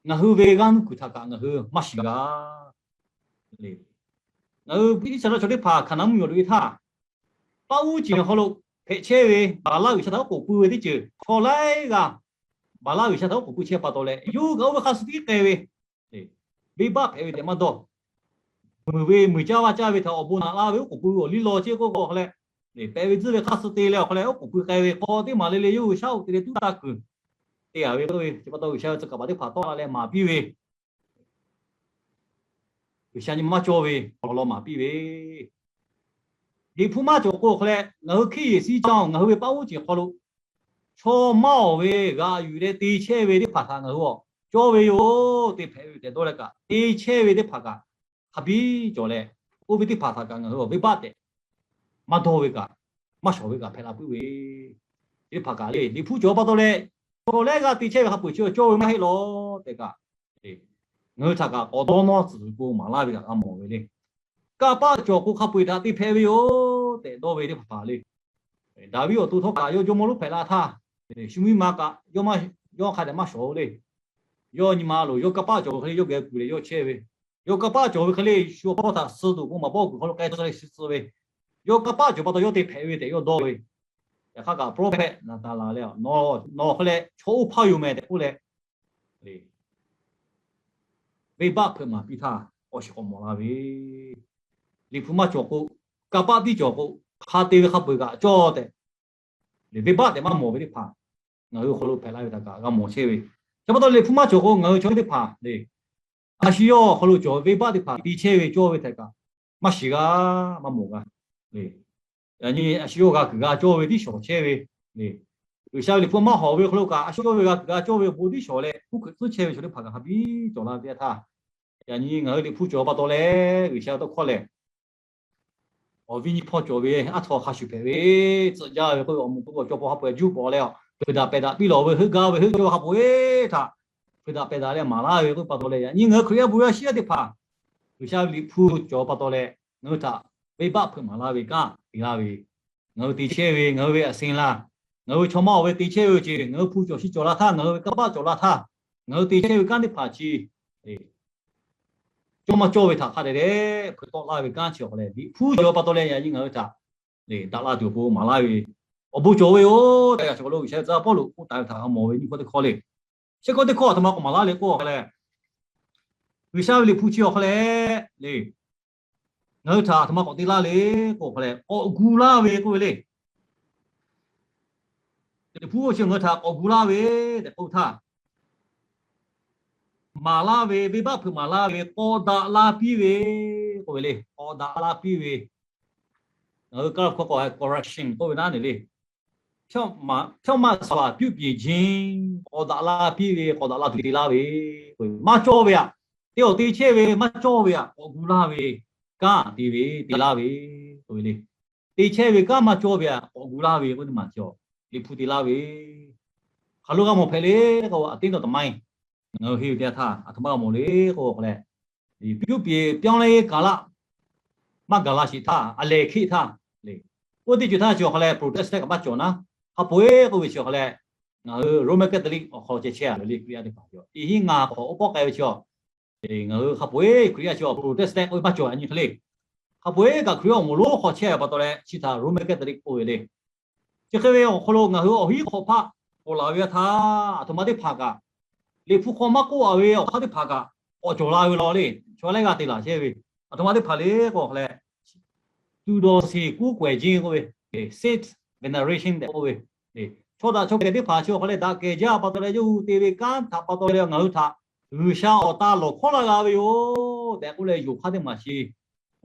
ngaˬ hui ve g'aˇ nuˇ kuiˬ htaꞈ kaꞈ ngaˬ hui maˇ shiˍ g'a le. Ngaˬ hui Iˉsaˍreˍlaˆ chaw teˇ hpaˍ Hkaˍnanˍ mvuhˇmiˬ lo ve htaˇ, paˆ uˉ ceˬ hk'aw lo hpehꞈ chehˇ ve Baˍlaˆ g'uiˬsha htaꞈ oˉ k'oˍ pui ve teˇ ceuˬ chaw laiˉ g'aˇ Baˍlaˆ g'uiˬsha htaꞈ oˉ k'oˍ pui chehˇ pa taw leh, yawˇ hui kaꞈ oˇ ve hk'a suh tiˉ k'ai ve, venˇbaˆ hpehꞈ ve tehꞈ maˇ dawˇ. Muiˬ ve muiˬ caˇ vaˇ caˇ ve htaꞈ awˬ bon naꞈ laˇ ve oˉ k'oˍ pui ve awˬ liˇ law chehˇ k'oˆ k'o hk'a leh, pehꞈ ve tzuhˇ ve hk'a suh te leh awˬ hk'a leh oˉ k'oˍ pui k'ai ve hk'aw teˇ maˬ le le yawˇ hui shaˉ hoꞈ te leh tuˉ taˇ kuiˬ te a ve k'oˆ ve. Chi pa taw G'uiˬsha ve tcuh kaˍ paˍ teˇ hpaˍ tawˆ la leh maˍ piˇ ve, G'uiˬsha nyi ma maˇ cawˇ ve awˬ lawn maˍ piˇ ve, Liꞈ hpu maˇ cawˬ k'o hk'a leh ngaˬ hui hkiˉ yeˬ siˉ caˇ-oˬ. Ngaˬ hui ve paˆ uˉ ceˬ hk'aw lo chaw maˇ awˬ ve g'aꞈ yuˬ leh te chehˇ ve teˇ hpaˍ htaꞈ ngaˬ hui awˬ cawˇ ve yoˬ. Te hpehꞈ ve tehꞈ dawˇ leh kaꞈ te chehˇ ve teˇ hpaˍ kaꞈ hk'a biˇ cawˬ leh, oˇ ve teˇ hpaˍ htaꞈ kaꞈ ngaˬ hui awˬ venˇbaˆ tehꞈ maˇ dawˇ ve kaꞈ, maˇ shawˍ ve kaꞈ hpehꞈ la puiˉ ve, teˇ hpaˍ kaꞈ le Liꞈ hpu cawˬ pa taw leh, chaw laiˉ g'aˇ te chehˇ ve hk'a peu-eˬ chi cawˇ ve maˇ heˆ law tehꞈ kaꞈ, ngaˬ hui htaꞈ kaꞈ k'awꞈ dawˇ nawˇ tcuhˍ ve k'o maˍ laˇ ve kaꞈ g'a mawˬ ve le. Kanˇ paˆ cawˬ k'o hk'a peu-eˬ htaꞈ te hpehꞈ ve yoˬ tehꞈ dawˇ ve teˇ hpaˍ hpaˍ le. Daˍviˆ awˬ to htawˇ kaꞈ yawˇ jawˇmawˇ lonˉ hpehꞈ la htaˇ, shu miˇ ma kaꞈ yawˇ hk'a dehꞈ maˇ shawˍ-o le. Yawˇ nyi ma loˬ yawˇ kanˇ paˆ cawˬ ve hk'e le yawˇ geh kuˬ leh yawˇ chehˇ ve, yawˇ kanˇ paˆ cawˬ ve hk'e le shu awˬ hpawˇ htaꞈ suh tuˬ k'o maˍ bawˆ kuiˬ hk'aw lo k'ai tcuh leh suh tcuh ve, yawˇ kanˇ paˆ cawˬ pa taw yawˇ te hpehꞈ ve tehꞈ yawˇ dawˇ ve. Yaꞈ hk'aˇ kaꞈ prophet Naˍtaˍlaˍ leh, nawˬ hk'e leh chaw oˇ hpaˇ yoˬ mehˍ tehꞈ k'oˆ leh, venˇbaˆ hpeuꞈ maˍ piˇ htaˇ awˬ shiˍ k'awꞈ mawˬ la ve, Liꞈ hpu maˇ cawˬ k'o, kanˇ paˆ tiˉ cawˬ k'o, hk'a te ve hk'a peu-eˬ kaꞈ cawˇ tehꞈ, venˇbaˆ tehꞈ maˇ mawˬ ve teˇ hpaˍ ngaˬ hui awˬ hk'aw lo hpehꞈ la ve htaꞈ kaꞈ g'a mawˬ chehˇ ve. Chi pa taw Liꞈ hpu maˇ cawˬ k'o ngaˬ hui chaw teˇ hpaˍ le, a shu yawˇ awˬ hk'aw lo cawˬ ve venˇbaˆ teˇ hpaˍ te chehˇ ve cawˇ ve htaꞈ kaꞈ maˇ shiˍ g'a, maˇ mawˬ g'a le. Yaꞈ nyi a shu yawˇ g'a kuiˬ g'a cawˇ ve tiˉ shawˍ chehˇ ve le. G'uiˬsha ve Liꞈ hpu maˇ hawꞈ ve hk'aw lo kaꞈ a shu yawˇ ve g'a kuiˬ g'a cawˇ ve awˬ bon tiˉ shawˍ leh, uˉ hkuiꞈ tcuhˉ chehˇ ve chaw teˇ hpaˍ kaꞈ hk'a biˇ cawˬ la ve teˇ yanˇ htaˇ, yaꞈ nyi ngaˬ hui Liꞈ hpu cawˬ pa taw leh G'uiˬsha ve tawˇ hkawˇ lehˬ, awˬ viˉ nyi hpawˇ cawˬ ve aˉ htaw hk'a shuˍ hpehꞈ ve, tcuhˆ jaˇ ve k'oˆ ve awˬ moˍ k'oˆ ve awˬ cawˇ paw ha pawehˬ juˇ pawˍ leh, hpeuꞈ daꞈ pehˬ daꞈ piˇ lawˬ ve heuˆ gaˇ ve heuˆ cawˇ ve hk'a peu-eˬ htaꞈ hpeuꞈ daꞈ pehˬ daꞈ leh maˍ laˇ ve k'oˆ pa taw leh, yaꞈ nyi ngaˬ hui Hkriꞈ yaˇ bon yaˇ shiˉ yaˇ teˇ hpaˍ G'uiˬsha ve Liꞈ hpu cawˬ pa taw leh ngaˬ hui htaꞈ venˇbaˆ hpeuꞈ maˍ laˇ ve kanˉ te laˇ ve, ngaˬ hui te chehˇ ve ngaˬ hui ve a sin laˇ, ngaˬ hui chaw maˇ awˬ ve te chehˇ ve ceuˬ ngaˬ hui hpu cawˬ shi cawˬ la htaˇ, ngaˬ hui ve kanˇ paˆ cawˬ la htaˇ, ngaˬ hui te chehˇ ve kanˉ teˇ hpaˍ chi cawˇ maˇ cawˇ ve htaꞈ hk'a dehꞈ dehꞈ hpeuꞈ tawˆ laˇ ve kanˉ chi awˬ hk'aw leh, Liꞈ hpu cawˬ pa taw leh yaꞈ nyi ngaˬ hui htaꞈ daꞈ la tuˬ awˬ pon maˍ laˇ ve awˬ bon cawˬ ve yoˬ tehꞈ, a shu k'aw lo G'uiˬsha ve tcuh yaˇ Pawˇluꞈ k'oˆ taˍ ve htaꞈ g'a mawˬ ve nyi hkawˇ teˇ hkawˇ le. Chi hkawˇ teˇ hkawˇ a htoꞈ ma k'awꞈ maˍ laˇ le k'oˆ hk'aw leh, G'uiˬsha ve Liꞈ hpu chi awˬ hk'aw leh le, ngaˬ hui htaꞈ a htoꞈ ma k'awꞈ te laˇ le k'oˆ hk'aw leh, k'awꞈ gu laˇ ve k'oˆ ve le. Liꞈ hpu chi ngaˬ hui htaꞈ k'awꞈ gu laˇ ve tehꞈ k'oˆ htaˇ, maˍ laˇ ve, venˇbaˆ hpeuꞈ maˍ laˇ ve, k'awꞈ daꞈ la piˇ ve k'oˆ ve le. K'awꞈ daꞈ la piˇ ve, ngaˬ hui Kaˇlaˇ hpu hkawˇ k'awꞈ correction k'oˆ ve naˉ ne le, ဖြောင့်မတ်စွာ ပြုပြင်ခြင်း, k'awꞈ daꞈ la piˇ ve, k'awꞈ daꞈ la tuˬ te laˇ ve, maˇ cawˇ ve aꞈ, te awˬ te chehˇ ve maˇ cawˇ ve aꞈ k'awꞈ gu laˇ ve, kanˉ te ve te laˇ ve k'oˆ ve le. Te chehˇ ve kanˉ maˇ cawˇ ve aꞈ k'awꞈ gu laˇ ve k'oˆ teˇ maˬ chi, Liꞈ hpu te laˇ ve hk'aˬ lo g'a mawˬ hpehꞈ le k'o, a teˇ naw taˍ maˇ e ngaˬ hui henˇ ve teˇ yanˇ htaˇ a htoꞈ ma g'a mawˬ le k'o hk'aw leh, ပြုပြင်ပြောင်းလဲရေးကာလ maˇ gaˬ la sheˍ htaˇ, a lehˬ hkiˆ htaˇ le, oˇ teˇ ceuˬ htaˇ chi awˬ hk'aw leh Protestant kaꞈ maˇ cawˬ naˉ, hk'a peu-eˬ k'oˆ ve chi awˬ hk'aw leh, ngaˬ hui Roman Catholic awˬ hk'aw ceh chehˇ a ve le, Hkriꞈ yaˇ teˇ hpaˍ yoˬ. Iˉ hinˉ ngaˬ hk'awꞈ oˇ pawˆ k'ai ve chi, ngaˬ hui hk'a peu-eˬ Hkriꞈ yaˇ chi Protestant k'oˆ ve maˇ cawˬ a nyi hk'e le. Hk'a peu-eˬ kaꞈ Hkriꞈ yaˇ awˬ moˍ lonˉ hk'aw chehˇ ve pa taw leh chi htaꞈ Roman Catholic k'oˆ ve le. Chi hk'e ve awˬ hk'aw lo ngaˬ hui awˬ hinˉ hk'awꞈ hpaˆ k'awꞈ laˬ ve teˇ yanˇ htaˇ, a htoꞈ ma teˇ hpaˍ kaꞈ, Liꞈ hpu hk'aw maˇ k'oˆ a ve awˬ hk'aˇ teˇ hpaˍ kaꞈ k'awꞈ cawˬ la ve law le. Chaw laiˉ g'aˇ te laˬ chehˇ ve, a htoꞈ ma teˇ hpaˍ le k'o hk'aw leh, သူတော်စင်ကိုးကွယ်ခြင်း k'oˆ ve, saint veneration tehꞈ k'oˆ ve, chaw daꞈ chaw kehˬ teˇ hpaˍ chi awˬ hk'aw leh daꞈ kehˬ jaˇ pa taw leh yawˇ hui te ve kanˉ htaꞈ pa taw leh ngaˬ hui htaꞈ G'uiˬsha awˬ ta lawˬ hkawˉ laˇ g'a ve yoˬ tehꞈ k'oˆ leh, yonˍ hk'aˇ teˇ maˬ chi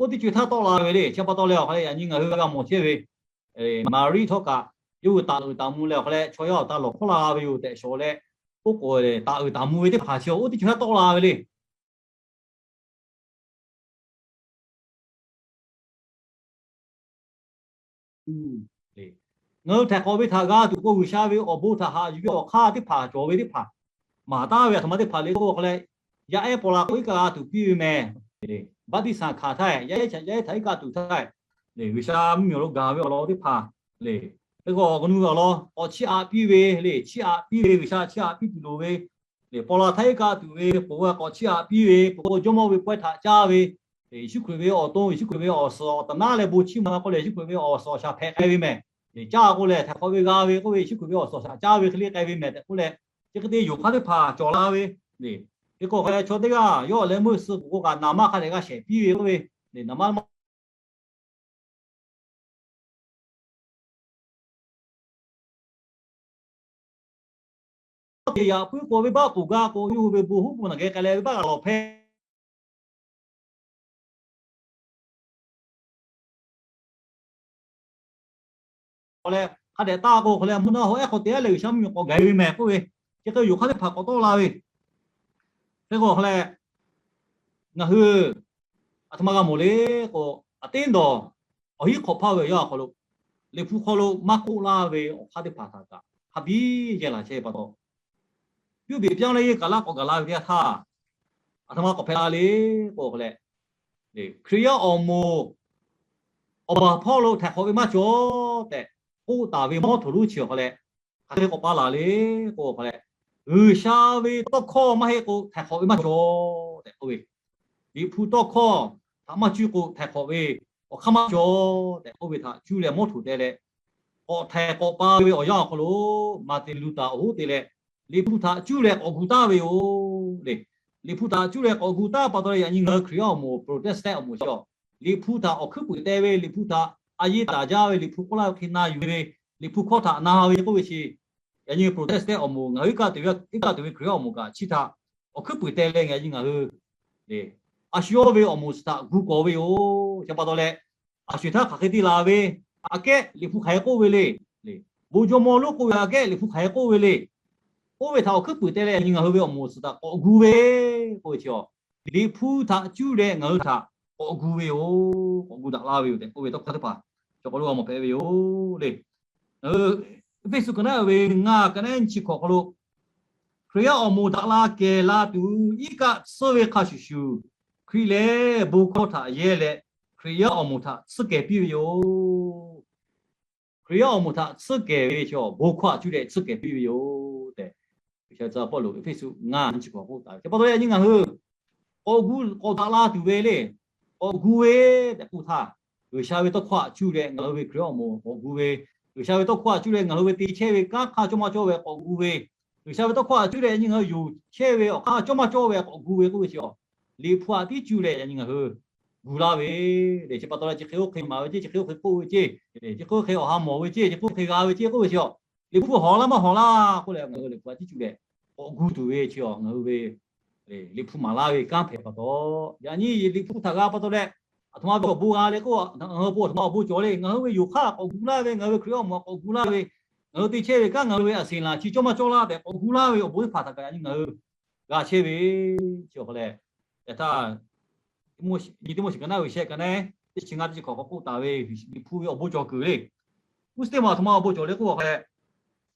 oˇ teˇ co-e htaˇ tawˆ la ve le. Chi pa taw leh awˬ hk'a leh yaꞈ nyi ngaˬ hui g'a mawˬ chehˇ ve Maˍriˆ htawˇ kaꞈ yawˇ hui taˍ uiˍ taˍ mvuh leh awˬ hk'a leh chaw yaˇ awˬ ta lawˬ hkawˇ la ve yoˬ tehꞈ shawˍ leh, oˇ k'o taˍ uiˍ taˍ mvuh ve teˇ hpaˍ chi oˇ teˇ co-e htaˇ tawˆ la ve le. Ngaˬ hui htaiˍ hk'awꞈ ve htaꞈ g'a tuˬ k'o, G'uiˬsha ve awˬ bon htaꞈ haꞈ yuˬ ve awˬ hk'aˇ teˇ hpaˍ cawˬ ve teˇ hpaˍ, maˍ taˍ ve aˬ htoꞈ ma teˇ hpaˍ le k'oˆ k'o leh, yaˇ ehˉ paw la k'o iˉ kaˆ g'a tuˬ piˇ ve mehˍ. Baˆtiˆsaˬ hkanˍ htaˇ, yaˇ ehˉ htaꞈ iˉ kaˆ tuˬ htaˇ, G'uiˬsha mvuhˇmiˬ awˬ lo gaˬ ve awˬ lawn teˇ hpaˍ le, hk'e k'o awˬ ka nu ve awˬ lawn k'awꞈ chiˇ aꞈ piˇ ve le, chiˇ aꞈ piˇ ve, G'uiˬsha chiˇ aꞈ piˇ tuˬ loˍ ve le, paw la htaˇ iˉ kaˆ tuˬ ve peuˬ k'o k'awꞈ chiˇ aꞈ piˇ ve, peuˬ k'o jawˇmawˇ ve pawehˇ htaꞈ caˇ ve, Yeˍsuˆ Hkriꞈ ve awˬ to, Yeˍsuˆ Hkriꞈ ve awˬ suhˍ awˬ taˍ naˉ leh bon chiˇ mvuh k'oˆ leh, Yeˍsuˆ Hkriꞈ ve awˬ suhˍ awˬ shaˍ hpehꞈ k'ai ve mehˍ. Caˇ k'o lehˬ, htaiˍ hk'awꞈ ve g'a ve k'oˆ ve, Yeˍsuˆ Hkriꞈ ve awˬ suhˍ awˬ shaˍ caˇ ve hk'e le k'ai ve mehˍ tehꞈ k'oˆ leh, chi hk'e te yonˍ hk'aˇ teˇ hpaˍ cawˬ la ve le. Hk'e k'o hk'a leh chaw teˇ g'aˇ yawˇ leh meuˇ suh k'oˍ k'o kaꞈ naˍ manˇ hk'a dehꞈ g'a shehˍ piˇ ve k'oˆ ve, naˍ manˇ maˇ te yaꞈ puiˉ k'o, venˇbaˆ poˬ gaˇ k'o, yawˇ hui ve bon huˉ bon naˬ geh k'ai leh venˇbaˆ g'a lawˬ hpehˇ leh, hk'a dehꞈ taˇ k'o hk'a leh mvuhˇ naw hoꞈ ehˉ hk'aw te leh G'uiˬsha mvuhˇmiˬ k'awꞈ gaˬ ve mehˍ k'oˆ ve, chi hk'e yonˍ hk'aˇ teˇ hpaˍ k'awꞈ tawˆ la ve. Hk'e k'o hk'a leh, ngaˬ hui aˬ htoꞈ ma g'a mawˬ le k'o, aˬ teˇ dawˬ awˬ hinˉ hk'awꞈ hpaˇ ve awˬ yanˇ awˬ hk'aw lo, Liꞈ hpu hk'aw lo maˇ k'oˆ laˇ ve awˬ hk'aˇ teˇ hpaˍ htaꞈ kaꞈ hk'a biˇ yehˇ laˬ chehˇ ve pa taw, ပြုပြင်ပြောင်းလဲရေး ကာလ k'awꞈ gaˬ la ve teˇ yanˇ htaˇ, aˬ htoꞈ ma k'awꞈ hpehꞈ la le k'o hk'a leh, Hkriꞈ yaˇ awˬ moˍ awˬ baˬ hpawˇ lo htaiˍ hk'awꞈ ve maˇ cawˬ tehꞈ k'oˆ taˍ ve mawˇ htoꞈ lonˉ chi awˬ hk'a leh, hk'aˬ hk'e k'awꞈ pa laˬ le k'o hk'a leh, G'uiˬsha ve tawˇ hkawˇ maˇ heˆ k'o htaiˍ hk'awꞈ ve maˇ cawˬ tehꞈ k'oˆ ve, Liꞈ hpu tawˇ hkawˇ htaꞈ maˇ cuˇ k'o htaiˍ hk'awꞈ ve awˬ hk'aˇ maˇ cawˬ tehꞈ k'oˆ ve htaꞈ cuˇ leh mawˇ htoꞈ teh leh, k'awꞈ htaiˍ k'awꞈ pa ve awˬ yanˇ awˬ hk'aw lo Martin Luther awˬ hoˉ te leh, Liꞈ hpu htaꞈ cuˇ leh k'awꞈ gu taˍ ve yoˬ le. Liꞈ hpu htaꞈ cuˇ leh k'awꞈ gu taˍ pa taw leh, yaꞈ nyi ngaˬ hui Hkriꞈ yaˇ awˬ moˍ Protestant awˬ moˍ chi awˬ, Liꞈ hpu htaꞈ awˬ hkuiˉ puiˍ teh ve, Liꞈ hpu htaꞈ a yeˇ taˍ jaˇ ve, Liꞈ hpu k'oˆ laˇ ve hk'e na yuˬ ve, Liꞈ hpu hkawˇ htaꞈ na ve k'oˆ ve chi, yaꞈ nyi Protestant awˬ moˍ ngaˬ hui iˉ kaˆ tuˬ ve Hkriꞈ yaˇ awˬ moˍ kaꞈ chi htaꞈ awˬ hkuiˉ puiˍ teh leh, yaꞈ nyi ngaˬ hui a shu yawˇ ve awˬ moˍ suhˍ htaꞈ gu kawˍ ve yoˬ. Chi pa taw leh, a sho-eˬ htaˇ hk'aˬ hk'e te laˬ ve, aꞈ kehˉ Liꞈ hpu hk'aˬ hk'e k'oˆ ve le. Bon jawˇmawˇ lonˉ k'oˆ ve aꞈ kehˉ Liꞈ hpu hk'aˬ hk'e k'oˆ ve le. Oˇ ve htaꞈ awˬ hkuiˉ puiˍ teh leh, yaꞈ nyi ngaˬ hui ve awˬ moˍ suhˍ htaꞈ k'awꞈ gu ve k'oˆ ve chi, Liꞈ hpu htaꞈ cuˇ leh ngaˬ hui htaꞈ k'awꞈ gu ve yoˬ. K'awꞈ gu daꞈ laˇ ve yoˬ tehꞈ k'oˆ ve tawˇ hkawˇ teˇ hpaˍ chaw k'aw lo g'a mawˬ hpehꞈ ve yoˬ le. Eˇfeˇsuꞈ ka naˉ ve ngaˇ ka naˉ nyi chi hkawꞈ hk'aw lo, Hkriꞈ yaˇ awˬ moˍ daꞈ la kehˬ la tuˬ iˉ kaˆ tsuhˇ ve hk'a shuˍ shuˍ, Hkriꞈ lehˬ bon hkawˇ htaꞈ yehˇ leh, Hkriꞈ yaˇ awˬ moˍ htaꞈ tsuhˇ kehˬ piˇ ve yoˬ. Hkriꞈ yaˇ awˬ moˍ htaꞈ tsuhˇ kehˬ ve chi bon hkawˇ htaꞈ cuˇ leh tsuhˇ kehˬ piˇ ve yoˬ tehꞈ, G'uiˬsha tcuh Pawˇluꞈ Eˇfeˇsuꞈ ngaˇ nyi chi hkawꞈ k'oˆ taˍ ve. Chi pa taw yaꞈ nyi ngaˬ hui k'awꞈ gu k'awꞈ daꞈ la tuˬ ve le, k'awꞈ gu ve tehꞈ k'oˆ htaˇ, G'uiˬsha ve tawˇ hkawˇ htaꞈ cuˇ leh ngaˬ hui ve Hkriꞈ yaˇ awˬ moˍ k'awꞈ gu ve, G'uiˬsha ve tawˇ hkawˇ htaꞈ cuˇ leh ngaˬ hui ve te chehˇ ve kanˉ hk'aˇ cawˇ maˇ cawˇ ve k'awꞈ gu ve, G'uiˬsha ve tawˇ hkawˇ htaꞈ cuˇ leh yaꞈ nyi ngaˬ hui yonˍ chehˇ ve awˬ hk'aˇ cawˇ maˇ cawˇ ve k'awꞈ gu ve k'oˆ ve chi, Liꞈ hpu htaꞈ tiˉ cuˇ leh yaꞈ nyi ngaˬ hui gu laˇ ve le. Chi pa taw leh chi hk'e oˇ hk'e maˍ ve ceˇ, chi hk'e oˇ hk'e k'oˆ ve ceˇ, chi hk'e oˇ hk'e awˬ ha mawˬ ve ceˇ, chi hk'e oˇ hk'e g'a ve ceˇ k'oˆ ve chi, Liꞈ hpu hawˍ laˇ maˇ hawˍ laˇ k'oˆ leh ngaˬ hui Liꞈ hpu htaꞈ tiˉ cuˇ leh k'awꞈ gu tuˬ ve chi ngaˬ hui ve Liꞈ hpu maˍ laˇ ve kanˉ hpehꞈ pa taw, yaꞈ nyi Liꞈ hpu htaꞈ g'a pa taw leh, aˬ htoꞈ ma ve awˬ bon g'a le k'o, ngaˬ hui awˬ bon aˬ htoꞈ ma awˬ bon cawˬ le. Ngaˬ hui ve yonˍ hk'aˇ k'awꞈ gu laˇ ve, ngaˬ hui ve Hkriꞈ yaˇ awˬ moˍ k'awꞈ gu laˇ ve, ngaˬ hui te chehˇ ve kanˉ ngaˬ hui ve aˬ seˍ laˬ chi cawˇ maˇ cawˇ laˇ tehꞈ k'awꞈ gu laˇ ve awˬ bon teˇ hpaˍ htaꞈ kaꞈ yaꞈ nyi ngaˬ hui g'a chehˇ ve chi awˬ hk'a leh, yaꞈ htaˇ nyi Tiˆmoˉseˍ ka naˉ ve shehˆ ka naˉ teˇ chi ngaˇ teˇ chi hkawꞈ hk'aw k'oˆ taˍ ve Liꞈ hpu ve awˬ bon cawˬ kuiˬ le. Uˉ suhˉ teˇ maˬ aˬ htoꞈ ma awˬ bon cawˬ le k'oˆ a hk'a leh,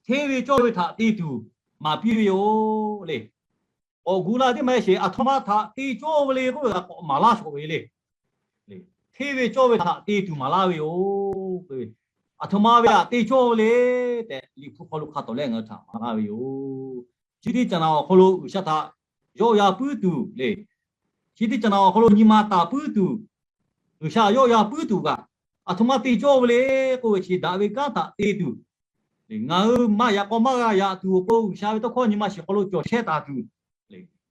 hteˇ ve cawˇ ve htaꞈ te tuˬ maˍ piˇ ve yoˬ le. K'awꞈ gu laˇ teˇ maˇ heˆ sheˍ, aˬ htoꞈ ma htaꞈ te cawˇ ve le k'oˆ ve kaꞈ k'awꞈ maˍ laˇ shawˍ ve le. Hteˇ ve cawˇ ve htaꞈ te tuˬ maˍ laˇ ve yoˬ. Aˬ htoꞈ ma ve htaꞈ te cawˇ ve le tehꞈ Liꞈ hpu hk'aw lo hk'a tawˍ leh ngaˬ hui htaꞈ maˍ laˇ ve yoˬ. Chi teˇ caꞈ naˍ awˬ hk'aw lo G'uiˬsha htaꞈ yawˆ yan puiˉ tuˬ le. Chi teˇ caꞈ naˍ awˬ hk'aw lo nyi ma taˍ puiˉ tuˬ, G'uiˬsha yawˆ yan puiˉ tuˬ kaꞈ, aˬ htoꞈ ma te cawˇ ve le k'oˆ ve chi daꞈ ve kanˉ htaꞈ te tuˬ, ngaˬ hui maˇ yaꞈ k'aw maˇ g'a yaꞈ tuˬ awˬ pon G'uiˬsha ve tawˇ hkawˇ nyi ma shiˍ hk'aw lo cawˬ chehˇ taˍ tuˬ,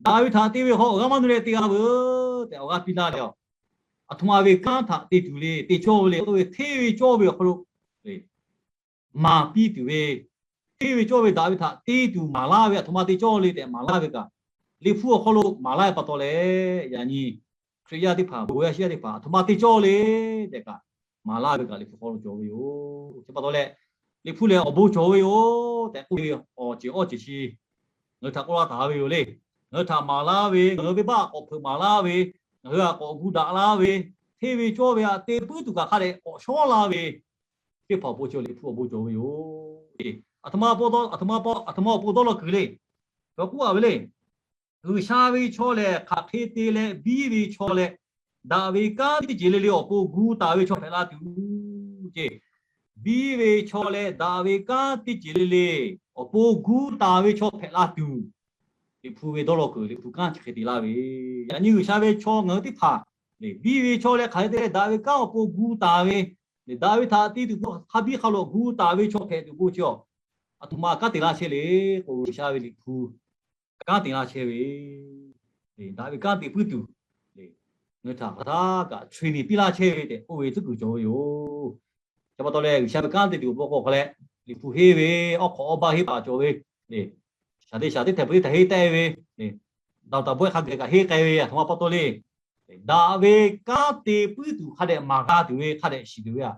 daꞈ ve htaꞈ te ve hk'aw awˬ g'aˇ maˇ nuˇ leh te g'a veuˬ tehꞈ awˬ g'aˇ piˇ laˇ leh, aˬ htoꞈ ma ve kanˉ htaꞈ te tuˬ le, te cawˇ ve le k'oˆ ve hteˇ ve cawˇ ve awˬ hk'aw lo maˍ piˇ tuˬ ve, hteˇ ve cawˇ ve daꞈ ve htaꞈ te tuˬ maˍ laˇ ve, aˬ htoꞈ ma te cawˇ le tehꞈ maˍ laˇ ve kaꞈ, Liꞈ hpu awˬ hk'aw lo maˍ laˇ ve pa taw leh, yaꞈ nyi Hkriꞈ yaˇ teˇ hpaˍ, bon yaˇ shiˉ yaˇ teˇ hpaˍ aˬ htoꞈ ma te cawˇ le tehꞈ kaꞈ maˍ laˇ ve kaꞈ Liꞈ hpu hk'aw lo cawˬ ve yoˬ. Chi pa taw leh, Liꞈ hpu lehˬ awˬ bon cawˬ ve yoˬ tehꞈ k'oˆ ve awˬ ceuˬ awˬ ceuˬ chi ngaˬ hui htaꞈ k'oˆ laˇ taˍ ve yoˬ le. Ngaˬ hui htaꞈ maˍ laˇ ve, ngaˬ hui venˇbaˆ k'awꞈ hpeuꞈ maˍ laˇ ve, ngaˬ hui htaꞈ k'awꞈ gu daꞈ laˇ ve, hteˇ ve cawˇ ve htaꞈ te puiˉ tuˬ kaꞈ hk'a dehꞈ k'awꞈ shawˉ laˇ ve teˇ hpaˍ awˬ pon chi Liꞈ hpu awˬ bon cawˬ ve yoˬ. Aˬ htoꞈ ma awˬ pon dawˇ law kuiˬ le. K'awꞈ k'oˆ a ve le. G'uiˬsha ve chaw lehˬ hk'aˬ hk'e te leh biˇ ve chaw leh, daꞈ ve kanˉ teˇ ceuˬ le le awˬ pon gu taˍ ve chaw hpehꞈ la tuˬ ce. Biˇ ve chaw leh daꞈ ve kanˉ teˇ ceuˬ le le awˬ pon gu taˍ ve chaw hpehꞈ la tuˬ, Liꞈ hpu ve dawˇ law kuiˬ Liꞈ hpu kanˉ chi hk'e te laˇ ve. Yaꞈ nyi G'uiˬsha ve chaw ngaˬ hui teˇ hpaˍ lehˬ, biˇ ve chaw leh hk'aˬ hk'e te leh daꞈ ve kanˉ awˬ pon gu taˍ ve lehˬ, daꞈ ve htaꞈ te tuˬ pon hk'a biˇ hk'a lawꞈ gu taˍ ve chaw hpehꞈ tuˬ pon chi a, aˬ htoꞈ ma kanˉ te laˇ chehˇ le k'o, G'uiˬsha ve Liꞈ hpu kanˉ te laˇ chehˇ ve, daꞈ ve kanˉ te puiˉ tuˬ ngaˬ hui htaꞈ hk'aˬ htaˇ kaꞈ training piˇ laˇ chehˇ ve tehꞈ k'oˆ ve tcuhˉ kuiˬ cawˬ ve yoˬ. Chi pa taw leh G'uiˬsha ve kanˉ te tuˬ awˬ pon k'o hk'a leh, Liꞈ hpu henˇ ve awˬ hk'awꞈ awˬ baˆ henˇ paˍ cawˬ ve le. Shaˍ te shaˍ teˇ htehꞈ peuˬ teˇ htehꞈ henˇ tehˇ ve, daꞈ taˍ bawehˇ hk'a geh kaꞈ henˇ k'ai ve aˬ htoꞈ ma pa taw le. Daꞈ ve kanˉ te puiˉ tuˬ hk'a dehꞈ maˍ g'a tuˬ ve hk'a dehꞈ shiˍ tuˬ ve a,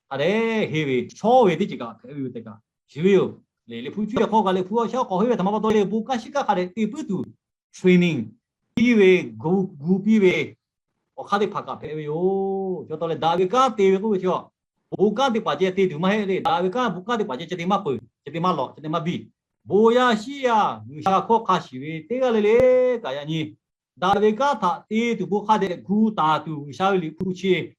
hk'a dehꞈ henˇ ve chaw ve teˇ ceuˬ kaꞈ hpehꞈ ve yoˬ tehꞈ kaꞈ shiˍ ve yoˬ. Liꞈ hpu cuˇ yaꞈ hk'aw kaꞈ Liꞈ hpu awˬ shaˉ k'awꞈ henˇ ve aˬ htoꞈ ma pa taw le, bon kanˉ shiˉ kanˉ hk'a dehꞈ te puiˉ tuˬ training piˇ ve, gu gu piˇ ve awˬ hk'aˇ teˇ hpaˍ kaꞈ hpehꞈ ve yoˬ. Chi pa taw leh daꞈ ve kanˉ te ve k'oˆ ve chi a, bon kanˉ teˇ hpaˍ ceh te tuˬ maˇ heˆ le. Daꞈ ve kanˉ bon kanˉ teˇ hpaˍ ceh ca te maˇ peuˬ, ca te maˇ lawꞈ, ca te maˇ biˇ. Bon yaˇ shiˉ yaˇ G'uiˬsha hkawˇ hk'a shiˍ ve teˇ g'aˇ le le kaꞈ yaꞈ nyi daꞈ ve kanˉ htaꞈ te tuˬ pon hk'a dehꞈ gu taˍ tuˬ G'uiˬsha ve Liꞈ hpu chi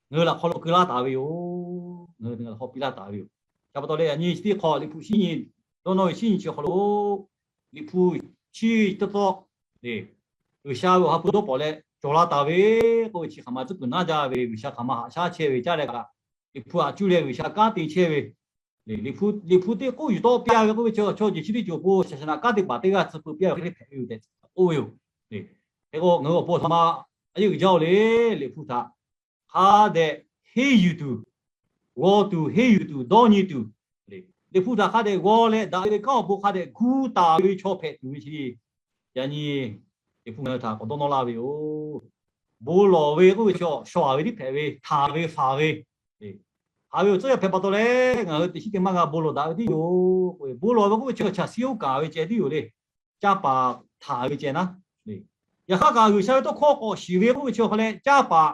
ngaˬ hui laꞈ hk'aw lo keu laˇ taˍ ve yoˬ. Ngaˬ hui laꞈ hk'aw piˇ laˇ taˍ ve yoˬ. Chi pa taw leh yaꞈ nyi chi teˇ hk'awꞈ Liꞈ hpu shiˉ nyi, dawˇ nawˇ ve shiˉ nyi chi hk'aw lo Liꞈ hpu chi tawˇ tawˆ le, G'uiˬsha ve awˬ ha hpu dawˇ pawnˍ leh cawˬ la taˍ ve k'oˆ ve chi hk'aˬ ma tcuhˉ kuiˬ naˉ jaˇ ve, G'uiˬsha hk'aˬ ma haꞈ shaˉ chehˇ ve caˉ leh kaꞈ, Liꞈ hpu aꞈ cuˇ leh G'uiˬsha kanˉ te chehˇ ve, Liꞈ hpu, Liꞈ hpu teˇ k'oˆ yuˬ tawˆ piˇ a ve k'oˆ ve chi, chaw ceuˬ chi teˇ ceuˬ awˬ pon shaˍsaˍnaꞈ kanˉ te paˍ teˇ g'aˇ tcuh peu piˇ a ve hk'e hpehꞈ ve yoˬ tehꞈ k'oˆ ve yoˬ. Hk'e k'o ngaˬ hui awˬ pon aˬ htoꞈ ma a yeˇ uiˍ jaˇ-oˬ le. Liꞈ hpu htaꞈ hk'a dehꞈ henˇ yuˬ tuˬ, g'aw tuˬ, henˇ yuˬ tuˬ, dawˇ nyi tuˬ, Liꞈ hpu htaꞈ hk'a dehꞈ g'aw leh daꞈ ve kanˉ awˬ pon hk'a dehꞈ gu taˍ ve chaw hpehꞈ tuˬ ve chi, yaꞈ nyi Liꞈ hpu ngaˬ hui htaꞈ k'awꞈ dawˇ nawˇ laˇ ve yoˬ. Bon lawˬ ve k'oˆ ve chi shaw a ve tiˉ hpehꞈ ve, htaˍ ve faˍ ve, haꞈ ve awˬ tcuhˉ yaˇ hpehꞈ pa taw leh ngaˬ hui teꞈ chiˉ te maˇ g'a bon lawˬ daꞈ ve tiˉ yoˬ. Bon lawˬ ve k'oˆ ve chi chaꞈ siˉ oˉ kaˍ ve ceh tiˉ yoˬ le. Caˇ paˍ htaˍ ve ceh naˉ, yaꞈ hk'aˇ kaꞈ G'uiˬsha ve tawˇ hkawˇ k'awꞈ shiˍ ve k'oˆ ve chi awˬ hk'a leh caˇ paˍ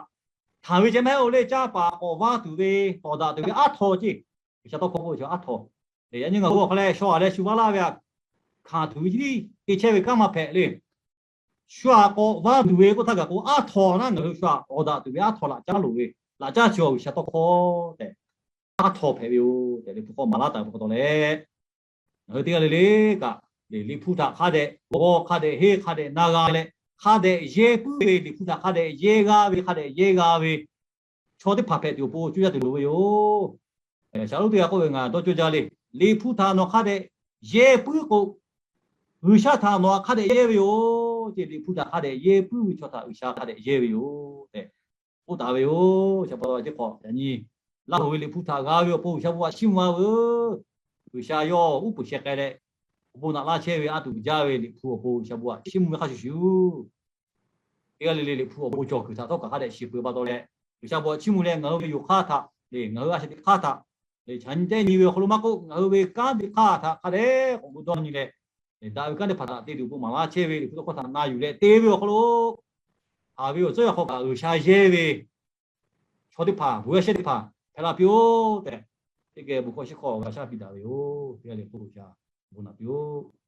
htaˍ ve ceh maˇ heˆ-oˬ le. Caˇ paˍ k'awꞈ vaˇ tuˬ ve, tawˍ daꞈ tuˬ ve aˉ htaw ceˇ. G'uiˬsha tawˇ hkawˇ k'oˆ ve chi aˉ htaw. Yaꞈ nyi ngaˬ hui awˬ hk'a leh shaw a leh shu vaˇ laˇ ve htaꞈ hkanˍ tuˬ ve chi tiˉ te chehˇ ve kanˉ maˇ hpehꞈ le. Shu aꞈ k'awꞈ vaˇ tuˬ ve k'oˆ htaˇ kaꞈ k'o, aˉ htaw naˉ ngaˬ hui shu aꞈ tawˍ daꞈ tuˬ ve aˉ htaw laꞈ caˉ loˍ ve, laꞈ caˉ chi G'uiˬsha tawˇ hkawˇ tehꞈ aˉ htaw hpehꞈ ve yoˬ tehꞈ Liꞈ hpu hk'aw maˍ laˇ taˍ ve pa taw leh, ngaˬ hui teˇ g'aˇ le le kaꞈ, Liꞈ hpu htaꞈ hk'a dehꞈ g'aw, hk'a dehꞈ henˇ, hk'a dehꞈ na g'a leh, hk'a dehꞈ yehˇ puiˉ ve, Liꞈ hpu htaꞈ hk'a dehꞈ yehˇ g'a ve, hk'a dehꞈ yehˇ g'a ve chaw teˇ hpaˍ hpehꞈ tuˬ awˬ pon cuˇ yaˇ tuˬ loˍ ve yoˬ. Shaˍlonˍ teˇ g'aˇ k'oˆ ve, ngaˬ dawˇ cawˇ jaˇ le. Liꞈ hpu htaꞈ nawˬ hk'a dehꞈ yehˇ puiˉ k'o, G'uiˬsha htaꞈ nawˬ hk'a dehꞈ yehˇ ve yoˬ ceˇ. Liꞈ hpu htaꞈ hk'a dehꞈ yehˇ puiˉ ve chaw htaꞈ G'uiˬsha hk'a dehꞈ yehˇ ve yoˬ tehꞈ k'oˆ taˍ ve yoˬ. Chi pa taw teˇ hk'awꞈ yaꞈ nyi Laˇ huˍ ve Liꞈ hpu htaꞈ g'a ve awˬ pon G'uiˬsha bon htaꞈ chiˇ mvuh a veuˬ. G'uiˬsha yawˇ uˉ peunˍ sheh k'ai leh, awˬ bon naꞈ laˇ chehˇ ve a tuˬ jaˇ ve Liꞈ hpu awˬ pon G'uiˬsha bon htaꞈ chiˇ mvuh ve hk'a shuˍ shuˍ, teˇ g'aˇ le le Liꞈ hpu awˬ bon cawˬ kuiˬ htaꞈ htawˇ kaꞈ hk'a dehꞈ shiˍ peuˬ pa taw leh, G'uiˬsha bon htaꞈ chiˇ mvuh leh ngaˬ hui ve yoˬ hk'aˇ htaꞈ le, ngaˬ hui a shaꞈ teꞈ hk'aˇ htaꞈ le, chaꞈ nyi tehˇ nyi ve awˬ hk'aw lo maˇ k'oˆ, ngaˬ hui ve kanˉ teꞈ hk'aˇ htaꞈ hk'a dehꞈ k'awꞈ gu dawˇ nyi leh, daꞈ ve kanˉ teˇ hpaˍ htaꞈ te tuˬ bon maˍ laˇ chehˇ ve Liꞈ hpu tawˇ hkawˇ htaꞈ na yuˬ leh te ve awˬ hk'aw lo, haꞈ ve awˬ tcuhˉ yaˇ hk'aw kaꞈ G'uiˬsha yehˇ ve chaw teˇ hpaˍ, bon yaˇ shehˇ teˇ hpaˍ hpehꞈ la piˇ-oˆ tehꞈ, teˇ geh bon hkawˇ shiˉ hkawˇ g'a shaˉ piˇ daꞈ ve yoˬ. Teˇ g'aˇ le k'o G'uiˬsha bon naꞈ piˇ-oˆ.